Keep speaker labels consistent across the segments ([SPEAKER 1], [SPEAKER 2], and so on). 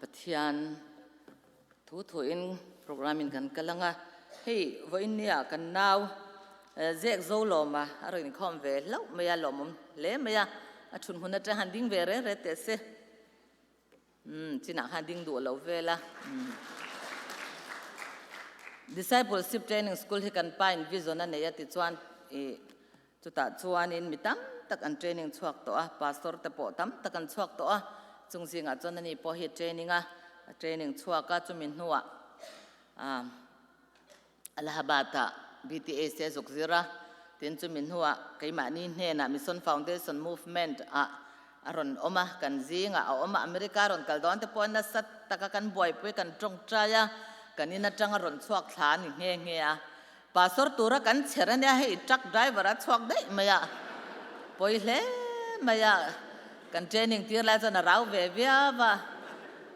[SPEAKER 1] Pathian thu thu in program in kan kal anga hei vawiin nia kan nau zek zo lawm a a rawn inkhawm ve hlauh mai a lawmawm hle mai a a thun hmun atang han ding ve reng reng teh se umm chinah khan ding duh lo vel a umm Discipleship Training School hi kan pa in vision a nei a tichuan ih Chutah chuanin mi tam tak an training chhuak tawh a, pastor te pawh tam tak an chhuak tawh a, chung zingah chuan ani pawh hi training a, a training chhuak a, chumi hnuah Allahabad-ah BTAC a zuk zir a, tin chumi hnuah keimahni hnenah Mission Foundation Movement-ah a rawn awm a, kan zingah a awm a, America rawn kal dawn te pawh nasa taka kan buaipui kan tawngtai a, kan in atanga rawn chhuak thla a ni nghe nghe a. Pastor tura kan chher ania hei truck driver a chhuak daih mai a, pawi hle mai a, kan training tir lai chuan a rau ve viau a,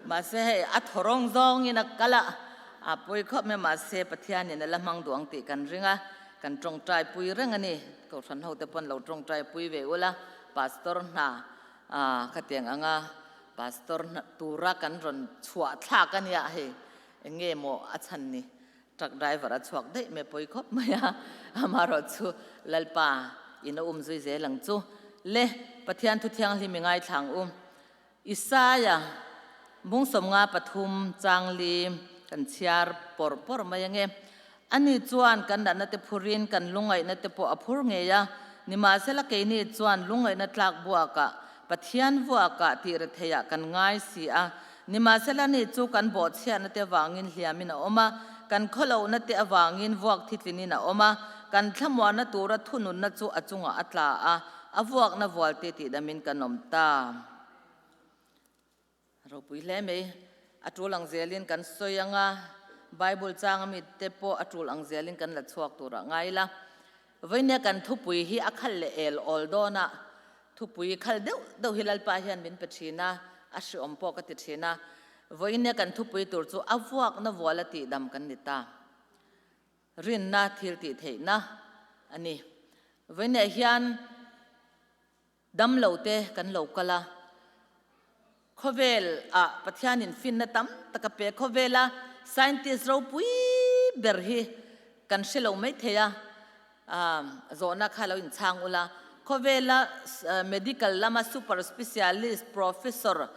[SPEAKER 1] mahse hei a thaw rawng zawngin a kal a, a pawi khawp mai a, mahse Pathianin a la hmang duh ang tih kan ring a, kan tawngtai pui reng a ni, Kohhran ho te pawn lo tawngtai pui ve ula, Pastor hna khatiang anga Pastor hna tura kan rawn chhuah thlak ania hei eng nge maw a chhan ni. Truck driver a chhuak daih mai pawi khawp mai a, amaherawhchu Lalpa in a um zui zel ang chu. Le, Pathian thu thianghlim i ngaithla ang u. Isaia bung 53 changli kan chhiar pawr pawr mai ange. Ani chuan kan natna te phurin kan lungaihna te pawh a phur ngei a, nimahsela keini chuan lungaihna tlak buakah Pathian vuakah tih retheiah kan ngai si a. Nimahsela ni chu kan bawhchhiatna te avangin hliamin a awm a, kan khawlohna te avangin vuak thitlinin a awm a, kan thlamuanna tura thununna chu a chungah a tla a, a vuakna vualte tihdamin kan awm ta. Ropui hle mai. A tul ang zelin kan sawi ang a, Bible changa mite pawh a tul ang zelin kan la chhuak turah ngai ila. Vawinia kan thupui hi a khal leh el awl dawn a, thupui khal deuh deuh hi Lalpa hian min pe thin a, a hreawm pawh ka ti thin a. Vawinia kan thupui tur chu a vuakna vuala tihdam kan ni ta. Rinna thil tih theihna a ni. Vawinia hian Damlo te kan lo kal a, khawvel ah Pathianin finna tam tak a pe. Khawvela scientist ropui ber hi kan hre lo mai thei a, zawhna kha lo inchhang ula. Khawvela medical lama super specialist professor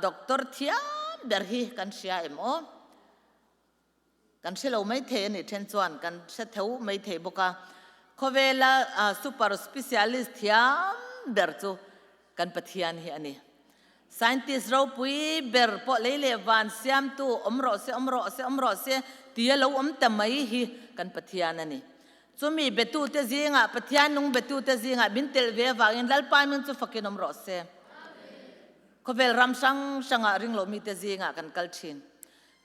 [SPEAKER 1] doctor thiam ber hi kan hria em aw? Kan hre lo maithei a nih then chuan kan hre tho maithei bawk a. Khawvela super specialist thiam ber chu kan Pathian hi a ni. Scientist ropui ber pawh lei leh van siamtu awm rawh se, awm rawh se, awm rawh se tia lo awm ta mai hi kan Pathian a ni. Chumi betute zingah, Pathian nung betute zingah min telh ve avangin Lalpa min chu fakin awm rawh se. Khawvel ram hrang hrangah ringlomi te zingah kan kal thin.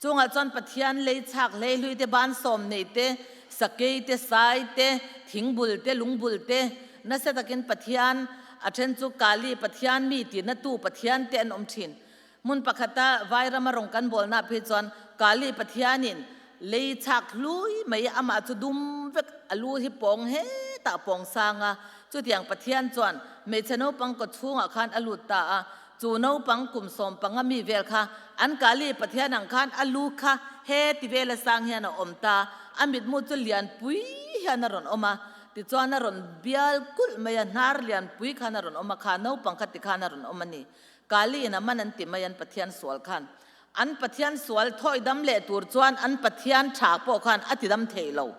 [SPEAKER 1] Chungah chuan Pathian lei chhak hleihlui te, bansawm nei te, sakei te, sai te, thingbul te, lungbul te, nasa takin Pathian, a then chu Kali Pathian mi tina tu Pathian te an awm thin. Hmun pakhata Vairama rawng kan bawlna phei chuan Kali Pathianin lei chhak hlui mai amah chu dum vek a lu hi pawng hetah pawng sang a, chutiang Pathian chuan hmeichhe naupang kawchhungah khan a lut ta a, Chu naupang kum 15 mi vel kha an Kali Pathian ang khan a lu kha he ti vela sang hian a awm ta, a mitmu chu lianpui hian a rawn awm a, tichuan a rawn bial kulh mai a, hnar lianpui khan a rawn awm a, kha naupang kha ti khan a rawn awm a ni. Kali in a man an ti mai an Pathian sual khan. An Pathian sual thawi dam leh tur chuan an Pathian tha pawh khan a ti dam thei lo.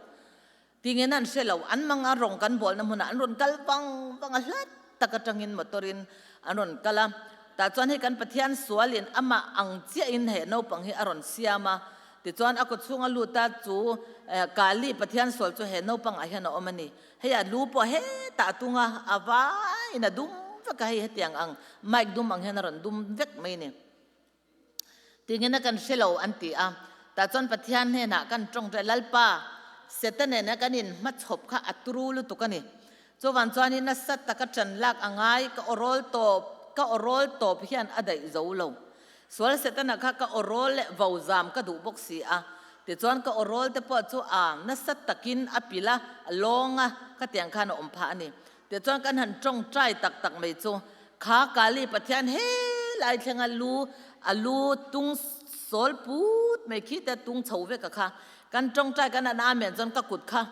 [SPEAKER 1] Tingin an hre lo, an mang a rawng kan bawlna hmunah an rawn kal vang vang a, hlat tak atangin motor in an rawn kal a, tah chuan hei kan Pathian sualin amah ang chiahin he naupang hi a rawn siam a, tichuan a kawchhung a lut a, chu Kali Pathian sual chu he naupang ah hian a awm a ni, hei a lu pawh hetah a tung a, a vaiin a dum vek a, hei hetiang ang mic dum ang hian a rawn dum vek mai a ni. Tingin a kan hre lo an ti a. Tah chuan Pathian hnenah kan tawngtai, Lalpa, Seta nena kan in hmachhawp kha a turu lutuk a ni. Chuvan chuanin nasa taka ṭan lak a ngai, ka awrawl tawp, ka awrawl tawp hian a daih zo lo. Sual Setana kha ka awrawl leh vo zam ka duh bawk si a. Tichuan ka awrawl te pawh chu a nasa takin a pil a, a lawng a, khatiang khan a awm phah a ni. Tichuan kan han tawngtai tak tak mai chu, Kha Kali Pathian he lai thlenga lu A lu tung sawl put mai khi te tung chho vek a kha. Kan tawngtai kan an amen chuan ka kut kha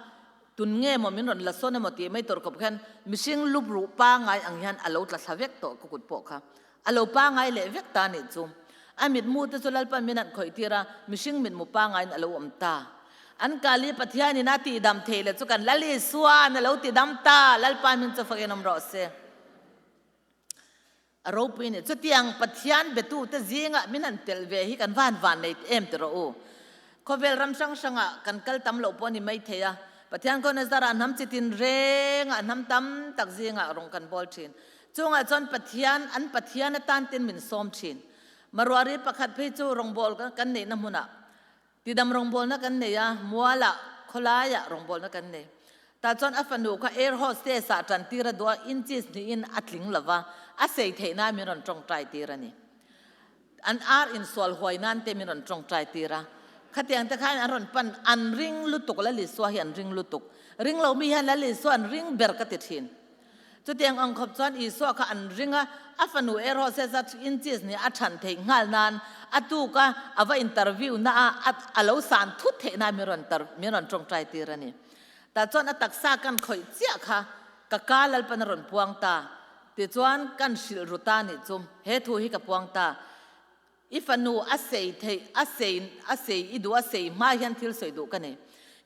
[SPEAKER 1] tun nge maw min rawn la sawn emaw tih mai tur khawp khian mihring lup ruh pangai ang hian a lo tla thla vek tawh ka kut pawh kha. A lo pangai leh vek ta nih chu. A mitmu te chu Lalpan min han khawih tir a, mihring mitmu pangaiin a lo awm ta. An kali Pathianin a tihdam thei leh chu kan Lal Isua'n a lo tidam ta, Lalpa min chu fakin awm rawh se. A ropui ni. Chutiang Pathian betute zingah min han telh ve hi kan van van nei em ti rawh u. Khawvel ram hrang hrangah kan kal tam loh pawh a ni maithei a, Pathian khaw Nazarah hnam chitin rengah hnam tam tak zingah rawng kan bawl thin. Chungah chuan Pathian an Pathian atan ten min sawm thin. Maruari pakhat phei chu rawngbâwl kan neihna hmunah tidam rawngbâwlna kan nei a, mualah, khawlaiah rawngbâwlna kan nei. Tah chuan a fanu kha air hostess ah tan tir a duh a, inches hnihin a tling lo va, a sei theih nan min rawn tawngtai tir a ni. An ar insual huai nan te min rawn tawngtai tir a. Khatiang te khan an rawn pan, an ring lutuk, Lal Isua hi an ring lutuk. Ring lo mi hian Lal Isua an ring ber ka ti thin. Chutiang ang khawp chuan Isua kha an ring a, a fanu erawh Sesa inches nih a chhan theih nghal nan a tuk a, a va interview na a, a lo san thut theih nan min rawn min rawn tawngtai tir a ni. Tah chuan a taksa kan khawih chiah kha ka ka Lalpan a rawn puang ta. Tichuan kan hrilh ru ta nih chu he thu hi ka puang ta. I fanu a sei theih, a sei, a sei i duh a sei hma hian thil sawi duh ka nei.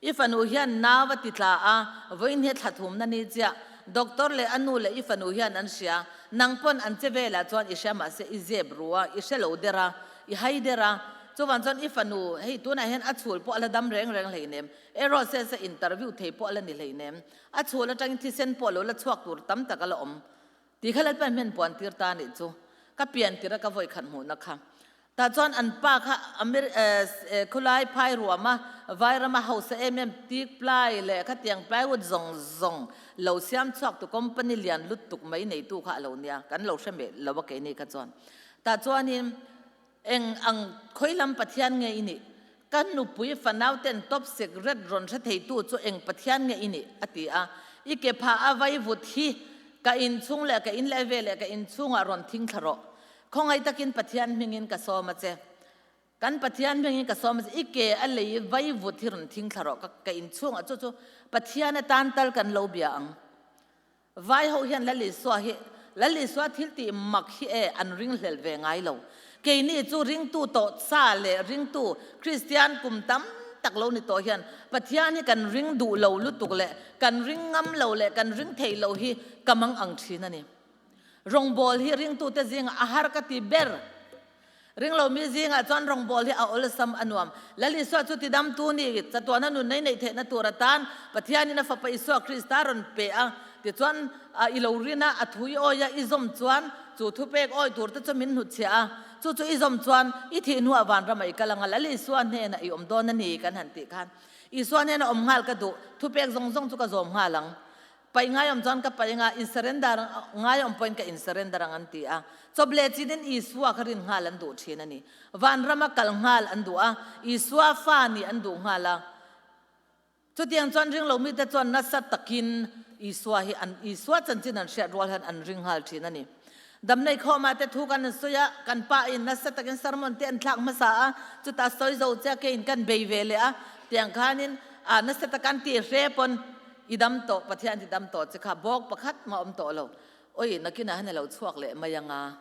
[SPEAKER 1] I fanu hian nau a ti tla a, vawiin hi thla thumna ni chiah. Doctor leh a nu leh i fanu hian an hria. Nang pawn an che velah chuan i hria mahse i zep ru a, i hre lo der a, i hai der a. Chuvang chuan i fanu hei tunah hian a chhul pawh a la dam reng reng hleinem. Erawh se interview thei pawh a la ni hleinem. A chhul atangin thisen pawh lo la chhuak tur tam tak a la awm. Ti kha Lalpa hian puan tir ta nih chu ka pian tir a ka vawi khat hmuhna kha. Tah chuan an pa kha Amer khulai phai ruama Vairama hausa em em teak ply leh khatiang plywood zawng zawng lo siam chhuak tu company lian lutuk mai neitu kha a lo nia kan lo hre meh lo a keini kha chuan. Tah chuanin Eng ang khawi lam Pathian nge i nih? Ka nupui fanau ten top secret rawn hre theitu chu eng Pathian nge i nih? a ti a. I ke phah a vai vut hi ka inchhung leh ka in leh ve leh ka inchhungah rawn thing thla rawh. Khawngaih takin Pathian hmingin ka sawm a che. Kan Pathian hmingin ka sawm a che. I ke a lei vai vut hi rawn thing thla rawh. Ka inchhungah chu chu Pathian atan tal kan lo bia ang. Vai ho hian Lal Isua hi Lal Isua thil tih mak hi e an ringhlel ve ngai lo. Keini chu ringtu tawh sa leh ringtu Kristian kum tam tak lo ni tawh hian Pathian hi kan ring duh lo lutuk leh kan ring ngam lo leh kan ring thei lo hi ka mang ang thin a ni. Rawngbawl hi ringtute zingah a har ka ti ber. Ringlomi zingah chuan rawngbawl hi a awlsam a nuam. Lal Isua chu tidamtu ni, chatuana nun nei neih theihna tur atan Pathianin a Fapa Isua Krista rawn pe a. Tichuan, i lo rin a, a thu i awi a, i zawm chuan chu thupek awi tur te chu min hnutchhiah a. Chu chu i zawm chuan i thih hnuah vanramah i kal ang a, Lal Isua hnenah i awm dawn a ni kan han tih khan Isua hnena awm nghal ka duh, thupek zawng zawng chu ka zawm nghal ang. Paih ngai awm chuan ka paih anga in surrender ngai awm pawhin ka in surrender ang an ti a. Chawp leh chin in Isua kha rin nghal an duh thin a ni. Vanrama kal nghal an duh a, Isua fa nih an duh nghal a. Chutiang chuan ringlo mite chuan nasa takin Isua hi an Isua chanchin an hriat rual hian an ring nghal thin a ni. Damnei khawmah te thu kan an sawi a, kan pa in nasa takin sermon te an thlak hmasa a, chutah sawi zo che a keiin kan bei ve leh a, tiang khanin nasa taka an tih hre pawn I dam tawh, Pathian ti dam tawh che kha bawk pakhat mah awm tawh lo. Oi, nakinah hian a lo chhuak leh mai anga.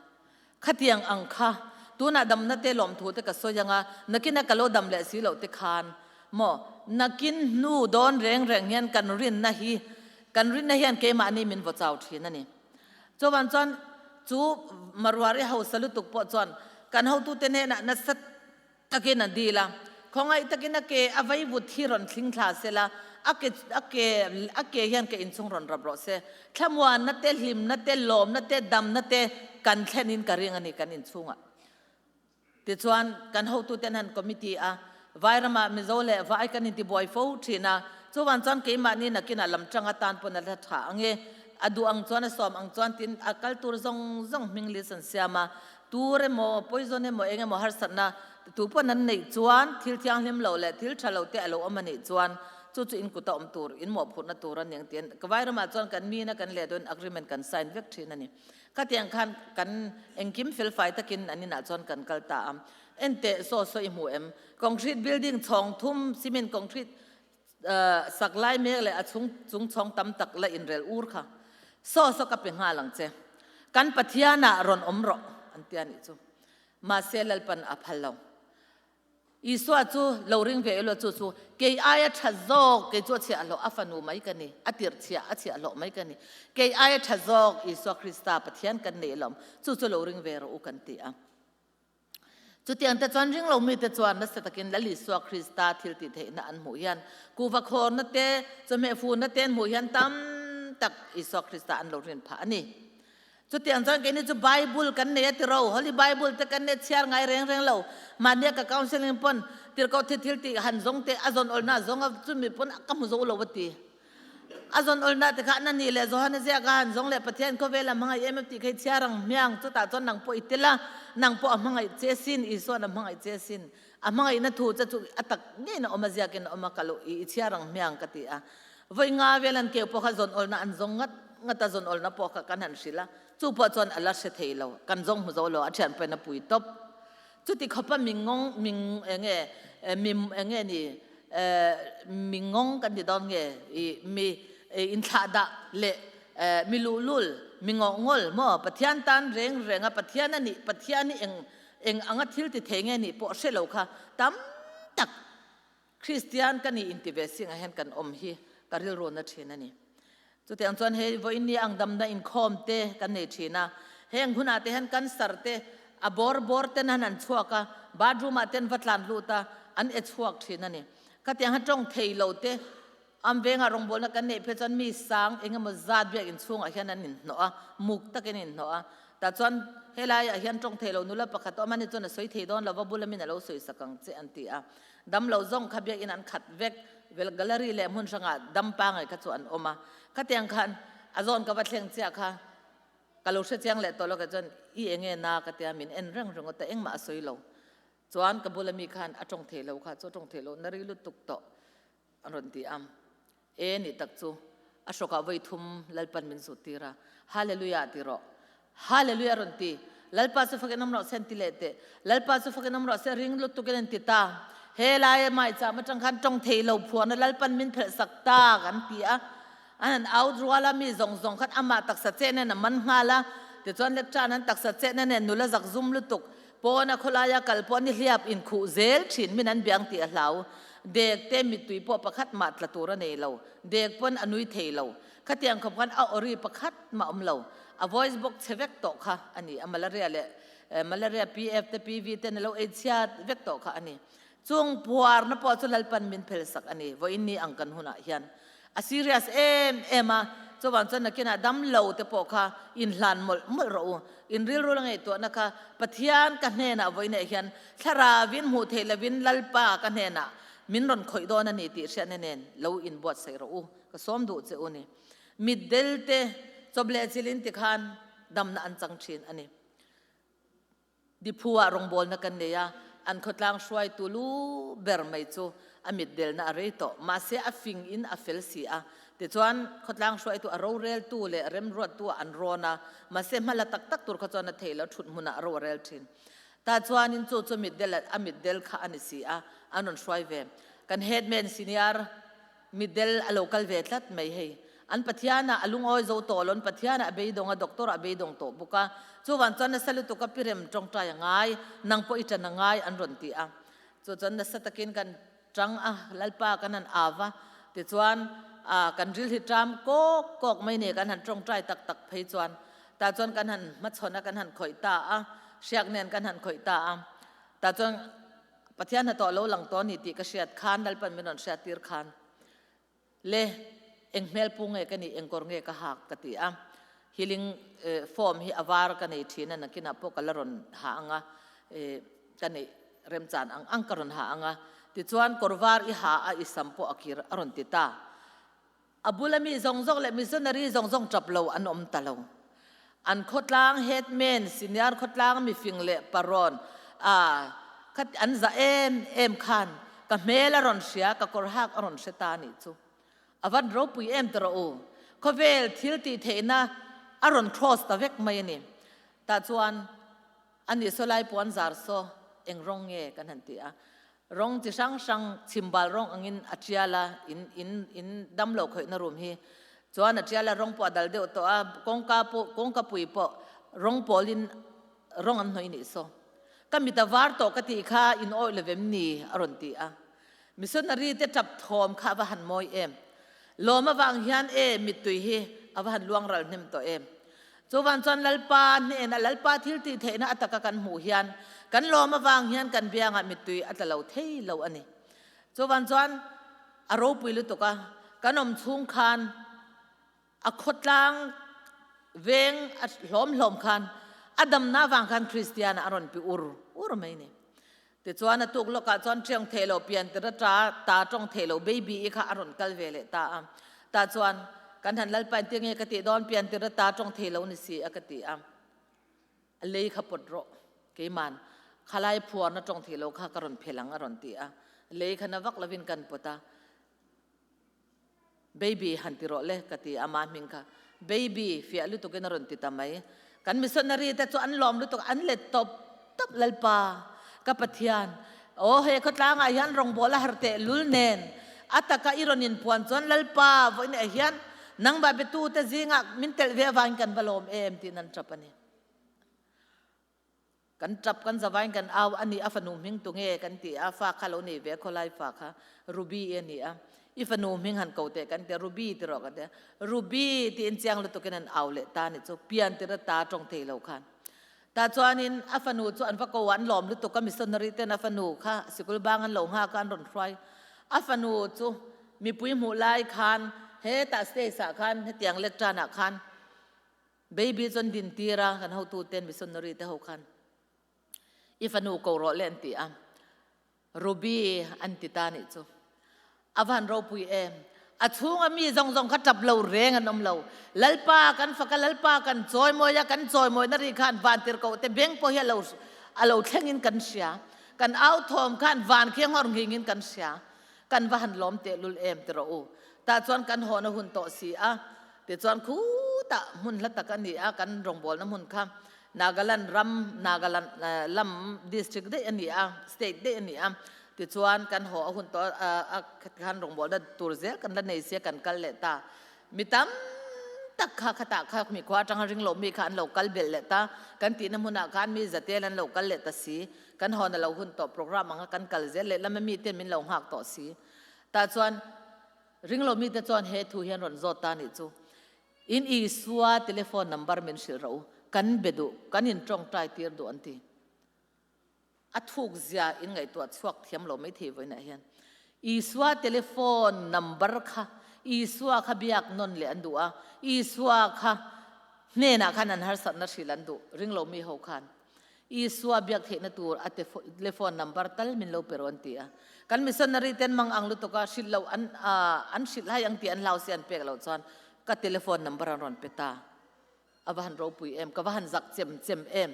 [SPEAKER 1] Khatiang ang kha, tunah damna te lawmthu te ka sawi anga, nakinah ka lo dam leh si loh te khan maw, nakin hnu dawn reng reng hian kan rinna hi, kan rinna hian keimahni min vaw chau thin a ni. Chuvan chuan chu Maruari hausa lutuk pawh chuan kan hotute hnenah nasa takin a dil a, khawngaih takin a ke a vaivut hi rawn thling thla se la, a ke a ke a ke hian ke inchhung rawn rap rawh se. Thlamuanna te, hlimna te, lawmna te, damna te kan thlenin ka ring a ni kan inchhungah. Tichuan, kan hotuten han committee a, Vairamah Mizo leh Vai kan intibuai fo thin a, chuvang chuan keimahni nakinah lam tang atan pawn a la tha ang e, a duh ang chuan a sawm ang chuan tin a kal tur zawng zawng hming list an siam a, Tur emaw, poison emaw, eng emaw harsatna tu pawn an neih chuan thil thianghlim lo leh thil tha lo te a lo awm a nih chuan chu chu in kuta awm tur, in mawhphurhna tur a ni ang tiin ka vai ramah chuan kan mina kan leh dawn agreement kan sign vek thin a ni. Khatiang khan kan engkim felfai takin an inah chuan kan kal ta a. Enteh saw saw i hmu em? Concrete building chhawng thum, cement concrete sak lai mek leh a chhung chung chhawng tam tak la inrel ur kha. Saw saw ka pe nghal ang che. Kan Pathianah rawn awm rawh an ti a nih chu. Mahse Lalpan a phal lo. Isua chu lo ring ve elaw chu chu kei aia tha zawk kei chu a chhiahhlawh a fanu mai ka ni, a tirh chhiah a chhiahhlawh mai ka ni. Kei aia tha zawk Isua Krista Pathian kan nei alawm, chu chu lo ring ve rawh u kan ti a. Chutiang te chuan ring lo mite chuan nasa takin Lal Isua Krista thil tih theihna an hmuh hian kuhva khawrna te, chawhmeh furna te an hmuh hian tam tak Isua Krista an lo rin phah a ni. Chutiang chuan keini chu Bible kan nei a ti ro, Holy Bible te kan nei chhiar ngai reng reng lo. Mahnia ka counselling pawn tirhkoh thi thil tih han zawng teh a zawn awlna zawng a chumi pawn ka hmu zo lo a ti. A zawn awlna te kha na nih leh Johana ziak a han zawng leh Pathian khawvel a hmangaih em em tih kha i chhiar ang hmiang. Chutah chuan nang pawh i tel a, nang pawh a hmangaih che sin, Isua'n a hmangaih che sin. A hmangaihna thu che chu a tak ngeiin a awm a, ziakin a awm a, ka lo i chhiar ang hmiang ka ti a. Vawi nga vel an keu pawh kha zawn awlna an zawng ngat ngat a, zawn awlna pawh kha kan han hrilh a, chu pawh chuan a la hre thei lo, kan zawng hmu zo lo, a thian pawhin a pui tawp. Chuti khawpa mi ngawng, mi enge, mi enge ni, mi ngawng kan ti dawn nge, i mi inthlah dah leh mi luhlul, mi ngawhngawl maw, Pathian tan reng reng a, Pathian a nih, Pathian hi eng eng anga thil ti thei nge nih pawh hre lo kha tam tak Kristian ka nih inti ve singah hian kan awm hi ka rilru na thin a ni. Chutiang chuan hei vawiin ang damna inkhawm te kan nei thin a, heng hunah te hian cancer te a bawr bawr ten han an chhuak a, bathroom ah ten va tlan lut a, an e chhuak thin a ni. Khatiang ha tawng thei lo te Am vengah rawngbawlna kan neih phei chuan mi sang eng emaw zat biakinn chhungah hian an inhnawh a, muk takin an inhnawh a. Tah chuan helaiah hian tawng thei lo nula pakhat awm a ni chuan a sawi thei dawn lova bula min a lo sawi sak ang che an ti a. Dam lo zawng kha biakinn an khat vek, vel gallery leh hmun hrangah dam pangai kha chu an awm a. Khatiang khan a zawn ka va thleng chiah kha ka lo hre chiang leh tawh lo kei chuan i enge na ka tia min en reng ringawt a engmah a sawi lo. Chuan ka bula mi khan a tawng thei lo kha chu a tawng thei lo na ri lutuk tawh. A rawn ti a, E nih tak chu, a hrawkah vawi thum Lalpan min zut tir a, Hallelujah ti rawh. Hallelujah a rawn ti. Lalpa chu fakin awm rawh se an ti leh teh. Lalpa chu fakin awm rawh se ring lutukin an ti ta. He laia maicham atang khan tawng thei lo phuahna Lalpan min phelh sak ta kan ti a. An han out rual a, mi zawng zawng khan amah taksa chehna in a man nghal a. Tichuan lecture an taksa chehna nen nula zak zum lutuk Pawna khawlaia kal pawh nihliap inkhuh zel thin min an biang tih a hlau. Dek te mittui pawh pakhat mah tla tur a nei lo. Dek pawn a nui thei lo. Khatiang khawp khan a awri pakhat mah awm lo. A voice bawk chhe vek tawh kha a ni. A malaria leh malaria PF te PV ten a lo ei chhiat vek tawh kha a ni. Chung phuarna pawh chu Lalpan min phelsak a ni. Vawiin ni ang kan hunah hian a serious em em a, chuvang chuan nakinah dam lo te pawh kha inhlan mawlh mawlh rawh u. In rilru la ngaihtuahna kha Pathian ka hnenah vawiinah hian thlarauin hmuh theih lovin Lalpa ka hnenah min rawn khawih dawn a ni tih hriatna nen lo inbuatsaih rawh u. Ka sawm duh che u ni. Mitdel te chawp leh chilin tikhan damna an chang thin a ni. Diphu-ah rawngbawlna kan nei a, an khawtlang hruaitu lu ber mai chu a mitdelna a rei tawh. Mahse, a fing in a fel si a. Tichuan, khawtlang hruaitu a roreltu leh remruattu-ah an rawn a, mahse hma la tak tak tur kha chuan a thei lo, thut hmunah a ro a rel thin. Tah chuanin chu chu mitdel a mitdel kha a ni si a, an rawn hruai ve. Kan headman senior Mitdel a lo kal ve tlat mai hei. An Pathianah a lungawi zo tawh lo, an Pathianah a beidawng a, doctor ah a beidawng tawh bawk a. Chuvang chuan nasa lutuk a pirem tawngtai a ngai, nang pawh i tan a ngai an rawn ti a. Chu chuan nasa takin kan tang a, Lalpa kan han av a, tichuan kan ril hi ṭam kawk kawk mai nei kan han tawngtai tak tak phei chuan tah chuan kan han hmachhawn a, kan han khawih ta a, hriak nen kan han khawih ta a. Tah chuan Pathian hnathawh lo lang tawh a ni tih ka hriat khan Lalpan min rawn hriat tir khan le eng hmel pu nge ka nih eng kawr nge ka hak ka ti a, healing form hi a var ka nei thin a nakinah pawh ka la rawn ha ang a, ka neih remchan ang ang ka rawn ha ang a, tichuan kawr var i ha a i sam pawh a kir a rawn ti ta. A bula mi zawng zawng leh missionary zawng zawng tap lo an awm ta lo. An khawtlang headman, senior khawtlang mifing leh parawn a kha an za em em khan ka hmel a rawn hria, ka kawr hak a rawn hre ta anih chu. A van ropui em ta rawh u. Khawvel thil tih theihna A rawn cross ta vek mai a ni. Tah chuan a nih saw lai puan zar saw eng rawng nge kan han ti a. Rawng chi hrang hrang chhimbal rawng angin a tial a, in in in damlo khawihna room hi chuan a tial a, rawng pawh a dal deuh tawh a, kawngka pawh kawngka pui pawh rawng pawlin rawng an hnawih nih saw. Ka mit a var tawh ka tih kha in awih lo vem ni a rawn ti a. Missionary te tap thawm kha a va han mawi em. Lawm avang hian e mittui hi a va han luang ral hnem tawh em. Chuvan chuan Lalpa hnena Lalpa thil tih theihna a taka kan hmuh hian kan lawm avang hian kan biangah mittui a tla lo thei lo a ni. Chuvan chuan a ropui lutuk a, kan awm chhung khan a khawtlang veng a hlawm hlawm khan a damna avang khan Kristian a rawn pi ur ur mai ni. Tichuan a tuk lawkah chuan ṭiang thei lo pian tir ata ta ṭawng thei lo baby i kha a rawn kal ve leh ta a. Tah chuan kan han Lalpa in tinge ka tih dawn pian tir ata ṭawng thei lo ni si a ka ti a. A lei kha pawt rawh keiman khalai phuarna ṭawng thei lo kha ka rawn phel ang a rawn ti a. Lei kha na vak lovin kan pawt a. Baby han ti rawh le ka ti a mah hming kha Baby fiah lutuk in a rawn ti ta mai. Kan missionary te chu an lawm lutuk an let tawp tawp Lalpa ka Pathian aw he khawtlang ah hian rawngbawl a har teh lul nen a taka i rawn in puan chuan Lalpa vawiin ah hian nangmah betu te zingah min telh ve avangin kan va lawm em tiin an tap a ni. Kan tap kan zavain kan au a ni, a fanu hming tu nge kan ti a, fa kha lo nei ve a, khawlai fa kha Ruby a ni a, i fanu hming han ko teh kan ti a, Ruby ti rawh kan ti a, Ruby tiin chiang lutukin an au leh ta ni chu, pian tir a ta tawng thei lo khan. Tah chuanin a fanu chu an va ko a, an lawm lutuk a, missionary ten a fanu kha sikul bang an lo nghak a, an rawn hruai. A fanu chu mipui hmuh lai khan hetah stage ah khan hetiang lectern ah khan Baby chuan din tir a, kan hotu ten missionary te ho khan i fanu ko rawh le an ti a, Ruby an ti ta nih chu. A van ropui em. A chhunga mi zawng zawng kha tap lo reng an awm lo. Lalpa kan fak a, Lalpa kan chawimawi a, kan chawimawi na ri khan van tirhkoh te beng pawh hi a lo a lo thleng in kan hria. Kan au thawm khan van khi a nghawr nghing in kan hria. Kan va han lawm tehlul em ti rawh u. Tah chuan kan hawn a hun tawh si a. Tichuan khutah hmun hla tak a ni a, kan rawngbawlna hmun kha Nagaland ram, Nagaland lam district daih a ni a, state daih a ni a. Tichuan kan haw a hun tawh a, khan rawngbawlna tur zel kan la nei sia kan kal leh ta. Mi tam tak kha khatah kha mi khua atanga ring loh mi kha an lo kal belh leh ta. Kan tihna hmunah khan mi zatel an lo kal leh ta si. Kan hawn a lo hun tawh program anga kan kal zel leh lama mite min lo nghak tawh si. Tah chuan Ringlo mite chuan he thu hian rawn zawt ta nih chu, In Isua telephone number min hrilh rawh u, kan be duh, kan in tawngtai tir duh an ti. A thuk zia in ngaihtuah chhuak thiam lo maithei vawiinah hian. Isua telephone number kha Isua kha biak nawn leh an duh a, Isua kha hnenah khan an harsatna hrilh an duh, ringlo mi ho khan. Isua biak theihna tur a telephone number tal min lo pe rawh an ti a. Kan missionary ten mang ang lutuk a hrilh loh an an hrilh hai ang tih an hlau si an pek loh chuan ka telephone number an rawn pe ta. A va han ropui em, ka va han zak chem chem em.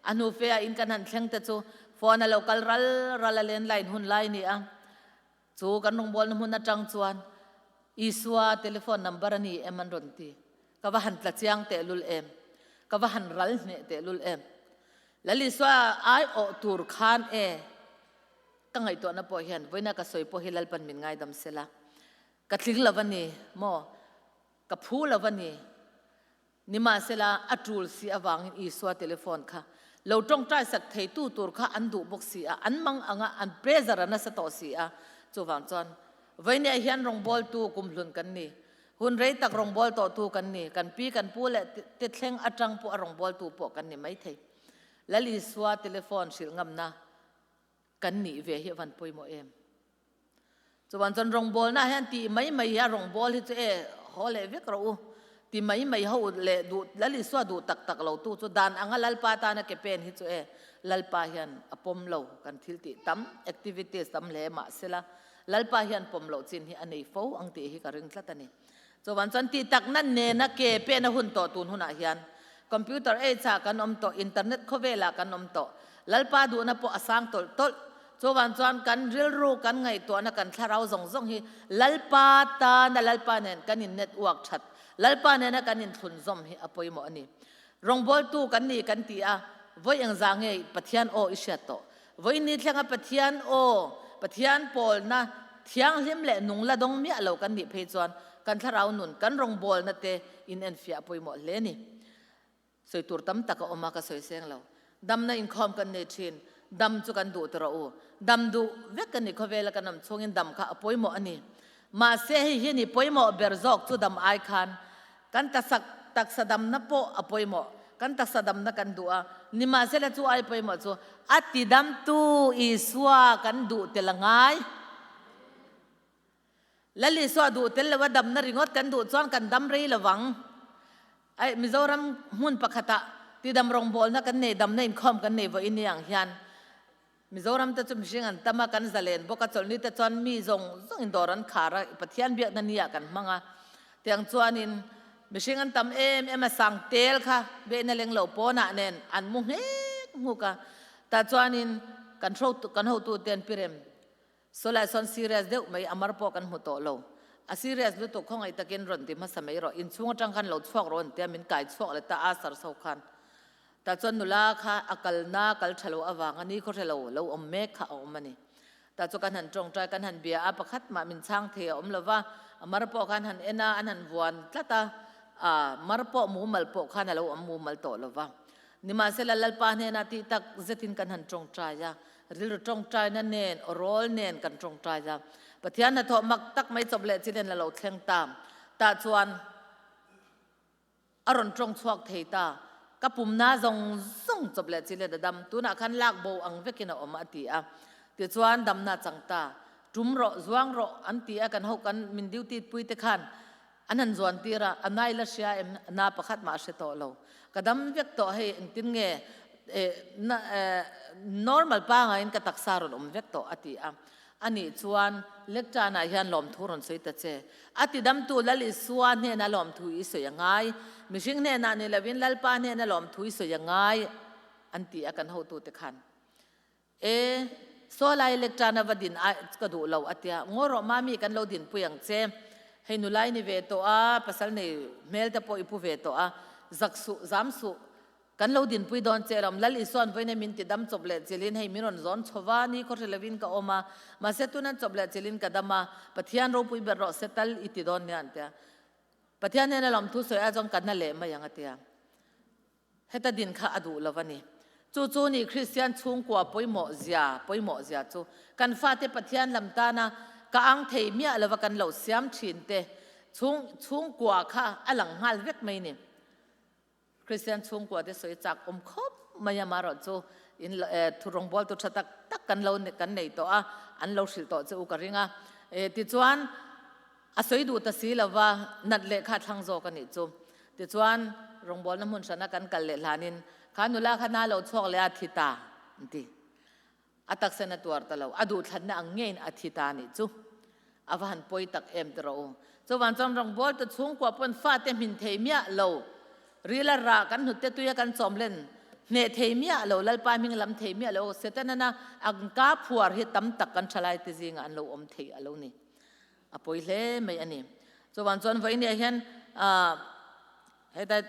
[SPEAKER 1] A hnu fe ah in kan han thleng te chu phone a lo kal ral ral a landline hun lai ni a. Chu kan rawngbawlna hmun atang chuan Isua telephone number a ni em an rawn ti. Ka va han tla chiang tehlul em. Ka va han ral hneh tehlul em. Lal Isua ai awh tur khan e ka ngaihtuahna pawh hian vawiina ka sawi pawh hi Lalpan min ngaidam sela. Ka tling lo a ni maw? Ka phu lo a ni. Nimahsela, a tul si avangin Isua telephone kha lo tawngtai sak theitu tur kha an duh bawk si a, an mang anga an pressure a nasa tawh si a. Chuvang chuan, Vawinia hian rawngbawltu kumhlun kan ni, hun rei tak rawngbawltu tawhtu kan ni, kan pi kan pu leh te thleng atang pawh a rawngbawltu pawh kan ni maithei. Lal Isua telephone hrilh ngamna kan nih ve hi a van pawimawh em. Chuan chuan rawngbawlna hian tih mai mai hi a rawngbâwl hi chu e haw leh vek rawh u ti mai mai ho leh duh Lal Isua duh tak tak lo tu chu dan anga Lalpa tana ke pen hi chu e Lalpa hian a pawm lo kan thil tih tam activities tam hle mahsela Lalpa hian pawm loh chin hi a nei fo ang tih hi ka ring tlat a ni. Chuan chuan tih takna nena ke pen a hun tawh tun hunah hian computer age ah kan awm tawh, internet khawvelah kan awm tawh, Lalpa duhna pawh a sang tawlh tawlh. Chuan chuan kan rilru, kan ngaihtuahna, kan thlarau zawng zawng hi Lalpa tana Lalpa nen kan in network that. Lalpa nena kan inthlunzawm hi a pawimawh a ni. Rawngbawltu kan ni kan ti a, vawi engzah nge Pathian aw i hriat tawh? Vawi ni thlenga Pathian aw, Pathian pawlna thianghlim leh nung la dawng miah lo kan nih phei chuan kan thlarau nun, kan rawngbawlna te inenfiah a pawimawh hle a ni. Sawi tur tam tak a awm a, ka sawi seng lo. Damna inkhawm kan nei thin, dam chu kan duh ti rawh u. Dam duh vek kan ni khawvela kan awm chhungin dam kha a pawimawh a ni. Mahse hei hi ni pawimawh ber zawk chu dam ai khan kan taksa taksa damna pawh a pawimawh. Kan taksa damna kan duh a, nimahsela chu ai pawimawh chu a tidamtu Isua kan duh tel a ngai. Lal Isua duh tel lo a damna ringawt kan duh chuan kan dam rei lo vang. Aih, Mizoram hmun pakhatah tidam rawngbawlna kan nei, damna inkhawm kan nei vawiin ni ang hian Mizoram te chu mihring an tam a, kan zalen bawk a, chawlhni te chuan mi zawng zawngin dawr an khar a, Pathian biakna ni ah kan hmang a. Tiang chuanin mihring an tam em em a, sang tel kha behna leng lo pawnah nen an mu nghek nghuk a. Tah chuanin kan hrotu, kan hotute an pirem. Saw lai sawn serious deuh mai a mar pawh kan hmu tawh lo. A serious lutuk khawngaih takin rawn ti hmasa mai rawh. Inchhung atang khan lo chhuak rawh an tia min kai chhuak leh ta a sarso khan. Tah chuan nula kha a kalna kal tha lo avanga ni khaw hre lo lo awm mek kha a awm a ni. Tah chu kan han tawngtai kan han bia a pakhat mah min chhang thei a awm lo va. A mar pawh khan han en a an han vuan tlat a, a mar pawh mumal pawh khan a lo awm mumal tawh lo va. Nimahsela Lalpa hnenah tih tak zetin kan han tawngtai a, rilru tawngtaina nen, aw rawl nen kan tawngtai a. Pathian hnathawh mak tak mai chawp leh chilen la lo thleng ta. Tah chuan a rawn tawng chhuak thei ta. Ka pumna zawng zawng chawp leh chilen a dam. Tunah khan lak bo ang vekin a awm a ti a. Tichuan damna chang ta. Tum rawh, zuang rawh an ti a kan ho kan min duty pui te khan An han zuan tir a, a nai la hria em? Na pakhat mah a hre tawh lo. Ka dam vek tawh hei engtin nge na normal pangaiin ka taksa rawn awm vek tawh a ti a. Anih chuan lectern-ah hian lawmthu rawn sawi ta che. A ti damtu Lal Isua hnena lawmthu i sawi a ngai. Mihring hnenah ni lovin Lalpa hnena lawmthu i sawi a ngai an ti a kan hotute khan. E, saw lai lectern a va din a ka duh lo a tia, ngaw rawh mami kan lo dinpui ang che, hei nulai ni ve tawh a, pasal nei hmel te pawh i pu ve tawh a, zak suh, zam suh, kan lo dinpui dawn che ram, Lal Isuan vawiin min ti dam chawp leh chilhin hei min rawn zawn chho va, ni khaw hre lovin ka awm a, mahse tunan chawp leh chilhin ka dam a, Pathian ropui ber rawh se tal i ti dawn nia an tia, Pathian hian a lawmthu sawi a chuan ka na leh mai ang a tia. Heta din kha a duh lo a ni. Chu chu ni Kristian chhungkua pawimawh zia pawimawh zia chu kan fate Pathian lam tana ka ang thei miah lova kan lo siam thin te chhung chhungkua kha a lang nghal vek mai ni. Kristian chhungkua te sawi chak awm khawp mai a marawh chu in thu rawngbawltu tha tak tak kan lo kan nei tawh a an lo hrilh tawh che u ka ring a. Tichuan A sawi duh ta si lova, nat leh kha a thlang zawk a nih chu. Tichuan, rawngbawlna hmun hrana kan kal leh hlanin, Kha nula kha na lo chhuak leh a thi ta, an ti. A taksa na tuar ta lo, a duhthlanna ang ngeiin a thi ta a nih chu. A va han pawi tak em ti rawh u. Chuvang chuan rawngbawltu chhungkua pawn fate hmin thei miah lo, rila rah kan hnute tuia kan chawm len hneh thei miah lo, Lalpa hming lam thei miah lo, Setana ang ka phuar hi tam tak kan thalaite zingah an lo awm thei a lo ni. A pawi hle mai a ni. Chuvang chuan vawiin hian heta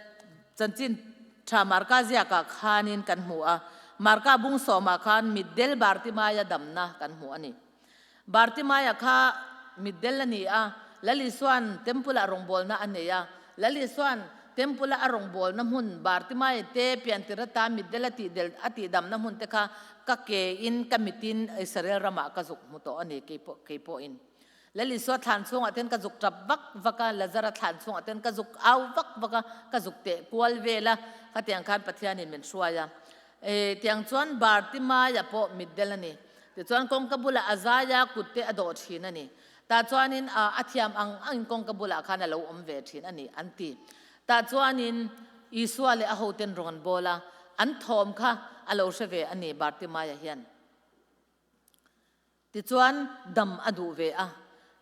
[SPEAKER 1] chanchin tha Marka ziakah khanin kan hmu a, Marka bung sawmah khan mitdel Bartimaia damna kan hmu a ni. Bartimaia kha mitdel a ni a, Lal Isuan Temple-ah rawngbawlna a nei a, Lal Isuan Temple-a a rawngbawlna hmun Bartimaia te piantir ata mitdel a tihdel a tihdamna hmun te kha ka kein ka mitin Israel ramah ka zuk hmu tawh a ni keipawhin. Lal Isua thlan chhungah ten ka zuk tap vak vak a, Lazara thlan chhungah ten ka zuk au vak vak a, ka zuk teh kual vel a, khatiang khan Pathianin min hruai a. E, tiang chuan Bartimaia pawh mitdel a ni. Tichuan kawngka bulah a zai a, kut te a dawh thin a ni. Tah chuanin a, a thiam ang angin kawngka bulah khan a lo awm ve thin a ni, an ti. Tah chuanin Isua leh a hoten rawn an bawl a, an thawm kha a lo hre ve a ni Bartimaia hian. Tichuan, dam a duh ve a,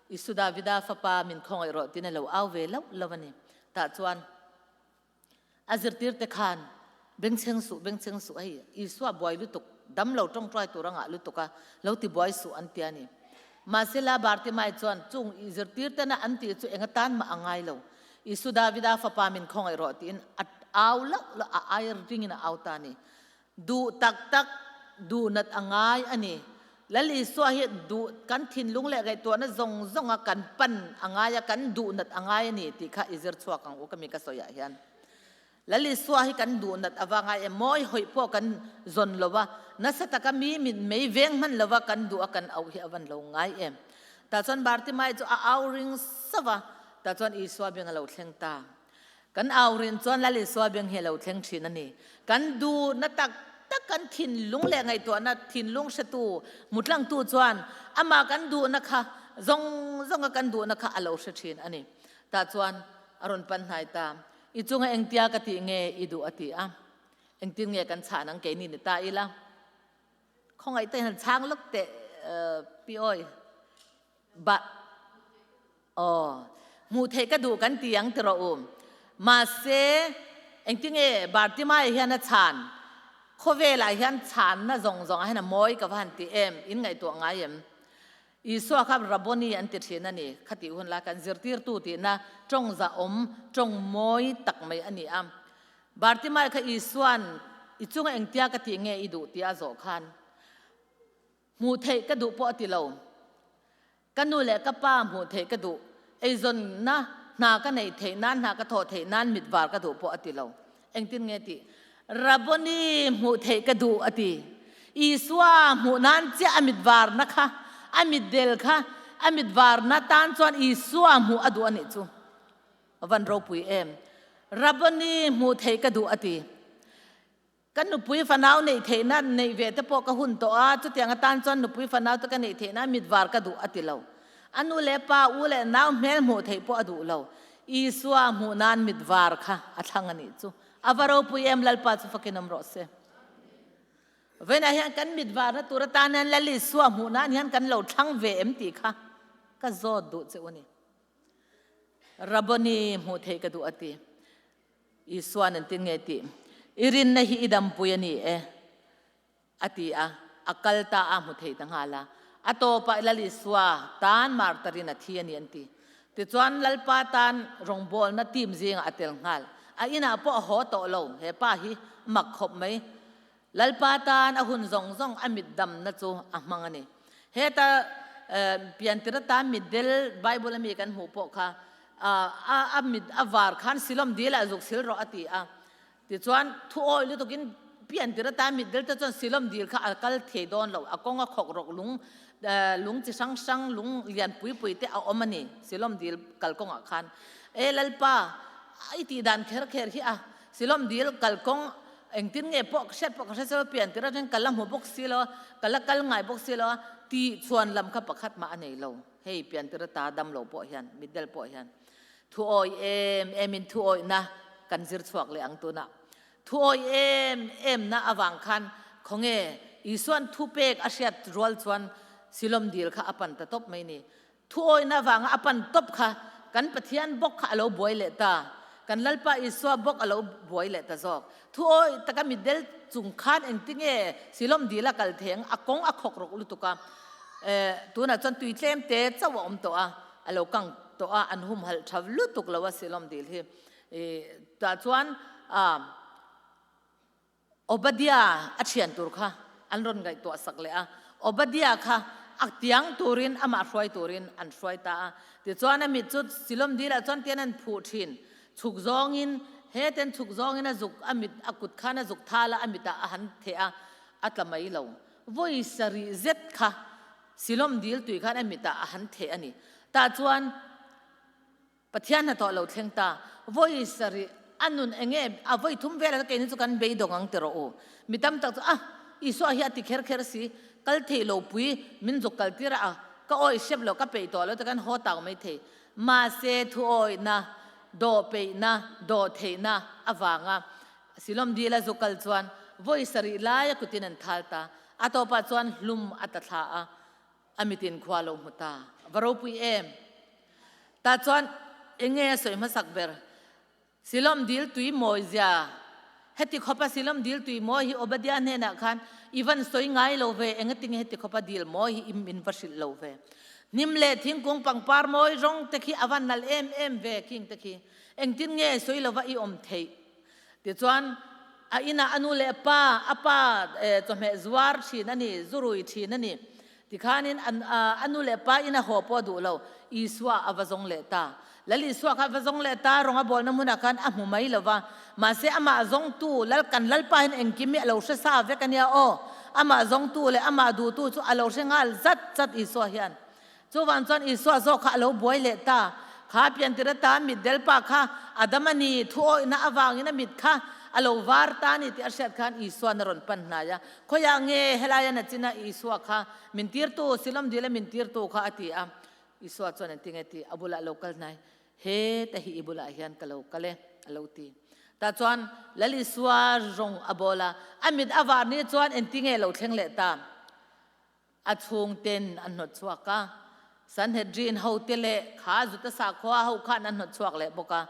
[SPEAKER 1] Isu Davida fapa min khawngaih rawh tiin a lo au ve lauh lauh a ni. Tah chuan a zirtirte khan, Bengchheng suh, bengchheng suh, hei Isua buai lutuk, dam lo tawngtai tur a ngah lutuk a, lo ti buai suh an ti a ni. Mahsela Bartimai chuan chung i zirtirtena an tih chu eng atan mah a ngai lo. Isu Davida fapa min khawngaih rawh tiin a au loh loh a ai ringin a au ta a ni. Duh tak tak duh nat a ngai a ni. Lal Isua hi duh kan thinlung leh ngaihtuahna zawng zawnga kan pan a ngai a, kan duh nat a ngai a ni tih kha i zir chhuak ang u ka mi ka sawiah hian. Lal Isua hi kan duh nat ava ngai em? Mawi hawih pawh kan zawn lo a, nasa taka mi mit mei veng hman lova kan duh a kan auh hi a van lo ngai em? Tah chuan Bartimai chu a au ring sauh a, tah chuan Isua beng a lo thleng ta. Kan au rin chuan Lal Isua beng hi a lo thleng thin a ni. Kan duhna tak tak kan thinlung leh ngaihtuahna thinlung hretu hmutlangtu chuan amah kan duhna kha zawng zawnga kan duhna kha a lo hre thin a ni. Tah chuan a rawn pan hnai ta. I chunga engtia ka tih nge i duh a ti a. Engtin nge kan chhan ang keini ni ta ila. Khawngaih te hian chhang lawk teh pi awi. Ba aw hmuh theih ka duh kan ti ang ti rawh u. Mahse engtin nge Bartimai hian a chhan khawvelah hian chhanna zawng zawngah hian a mawi ka va han ti em in ngaihtuah ngai em. Isua kha Rabboni an ti thin a ni. Khatih hun lai khan zirtirtu tihna tawng zahawm, tawng mawi tak mai a ni a. Bartimai kha Isua'n i chunga engtia ka tih nge i duh tia a zawh khan, Hmuh theih ka duh pawh a ti lo. Ka nu leh ka pa hmuh theih ka duh. Eizawnna hna ka neih theih nan, hna ka thawh theih nan mit var ka duh pawh a ti lo. Engtin nge tih? Rabboni hmuh theih ka duh a ti. Isua hmuh nan chiah a mit varna kha, a mitdel kha, a mit varna tan chuan Isua hmuh a duh a nih chu. A van ropui em. Rabboni hmuh theih ka duh a ti. Ka nupui fanau neih theihna neih ve te pawh ka hun tawh a, chutiang atan chuan nupui fanau te ka neih theihna mit var ka duh a ti lo. A nu leh pa, u leh nau hmel hmuh theih pawh a duh lo. Isua hmuh nan mit var kha a thlang a nih chu. A va ropui em Lalpa chu fakin awm rawh se. Vawiinah hian kan mit varna tur atan hian Lal Isua hmuh nan hian kan lo thlang ve em tih kha ka zawt duh che u ni. Rabboni hmuh theih ka duh a ti. Isua'n engtin nge tih? I rinna hi i dampui a ni e, a ti a, a kal ta a hmu thei ta nghal a. A tawpah Lal Isua tan martarin a thi a ni an ti. Tichuan Lalpa tan rawngbawlna team zingah a tel nghal. A inah pawh a haw tawh lo, he pa hi mak khawp mai. Lalpa tan a hun zawng zawng a mit damna chu a hmang a ni. Heta piantir atan mitdel Bible ami kan hmuh pawh kha a mit a var khan silawm dil ah zuk sil rawh a ti a. Tichuan thu awi lutukin piantir atan mitdel te chuan silawm dil kha a kal thei dawn lo. A kawng a khawk rawk lung lung chi hrang hrang lung lian pui pui te a awm a ni silawm dil kalkawngah khan. E Lalpa i tih dan kher kher hi a Silawm dil kalkawng engtin nge pawh ka hriat pawh ka hre silo pian tir atangin ka la hmu bawk silo a, ka la kal ngai bawk silo a tih chhuan lam kha pakhat mah a nei lo. Hei pian tir ata dam lo pawh hian mitdel pawh hian thu awi em em in thu awihna kan zir chhuak leh ang tunah. Thu awi em em na avang khan khawnge Isuan thupek a hriat rual chuan Silawm dil kha a pan ta tawp mai ni. Thuawihna avanga a pan tawp kha kan Pathian bawk kha a lo buai leh ta. Kan Lalpa Isua bawk a lo buai leh ta zawk. Thuawih taka mitdel chung khan engtinge Silawm dil a kal theng a kawng a khawk rawk lutuk a. Tunah chuan tui tlem te chauh a awm tawh a, a lo kang tawh a, an humhalh tha lutuk lo a Silawm dil hi. Tah chuan Obadiah a thian tur kha an rawn ngaihtuah sak leh a. Obadiah kha a tiang turin amah hruai turin an hruai ta a. Tichuan a mit chu Silom dilah chuan tian an phuh thin. Chhuk zawngin he ten chhuk zawngin a zuk a mit a kut khan a zuk thal a, a mitah a han theh a, a tla mai lo. Vawi sarih zet kha Silom dil tui khan a mitah a han theh a ni. Tah chuan. Pathian hnathawh lo thleng ta. Vawi sarih a nun enge a vawi thum velah keini chu kan beidawng ang ti rawh u. Mi tam tak chu ah Isua hi a ti kher kher si, kal thei lo pui min zuk kal tir a, ka awi hrep lo ka peih tawh lo ti kan haw tau mai thei. Mahse thu awihna, dawh peihna, dawh theihna avanga Silawm dil a zuk kal chuan vawi sarih lai a kutin an thal ta. A tawpah chuan hlum a ta thla a. A mitin khua lo hmu ta. Va ropui em? Tah chuan enge a sawi hmasak ber? Silawm dil tui mawi zia. Heti khawpa Silawm dil tui mawi hi Obadiah hnenah khan i van sawi ngai lo ve, engatinge heti khawpa dil mawi hi i min va hrilh lo ve? Hnim leh thingkung pangpar mawi rawng te khi a va nalh em em ve khing te khi. Engtin nge sawi lova i awm theih? Tichuan, a inah a nu leh pa, a pa chawhmeh zuar thin a ni, zu rui thin a ni. Tikhanin a nu leh pa ina haw pawh a duh lo, Isua a va zawng leh ta. Lal Isua kha a va zawng leh ta, rawng a bawlna hmunah khan a hmu mai lo va. Mahse, amah zawngtu, Lal kan Lalpa hian engkim hi a lo hre sa vek a nia aw. Amah zawngtu leh amah duhtu chu a lo hre nghal zat zat Isua hian. Chuvang chuan Isua zawk kha a lo buai leh ta. Kha piantir ata mitdel pa kha a dam a ni, thu awihna avangin a mit kha a lo var ta a ni tih a hriat khan Isua'n a rawn pan hnai a. Khawiah nge helaia na china Isua kha min tirtu, Silom dila min tirtu kha a ti a. Isua chuan engti nge tih a bulah a lo kal hnai. He ta hi i bulah hian ka lo kal e, a lo ti. Tah chuan Lal Isua rawng a bawl a, a mit a var ni chuan engti nge lo thleng leh ta? A chhungten an hnawt chhuak a, Sanhedrin hote leh kha Juda sakhua ho khan an hnawt chhuak leh bawk a.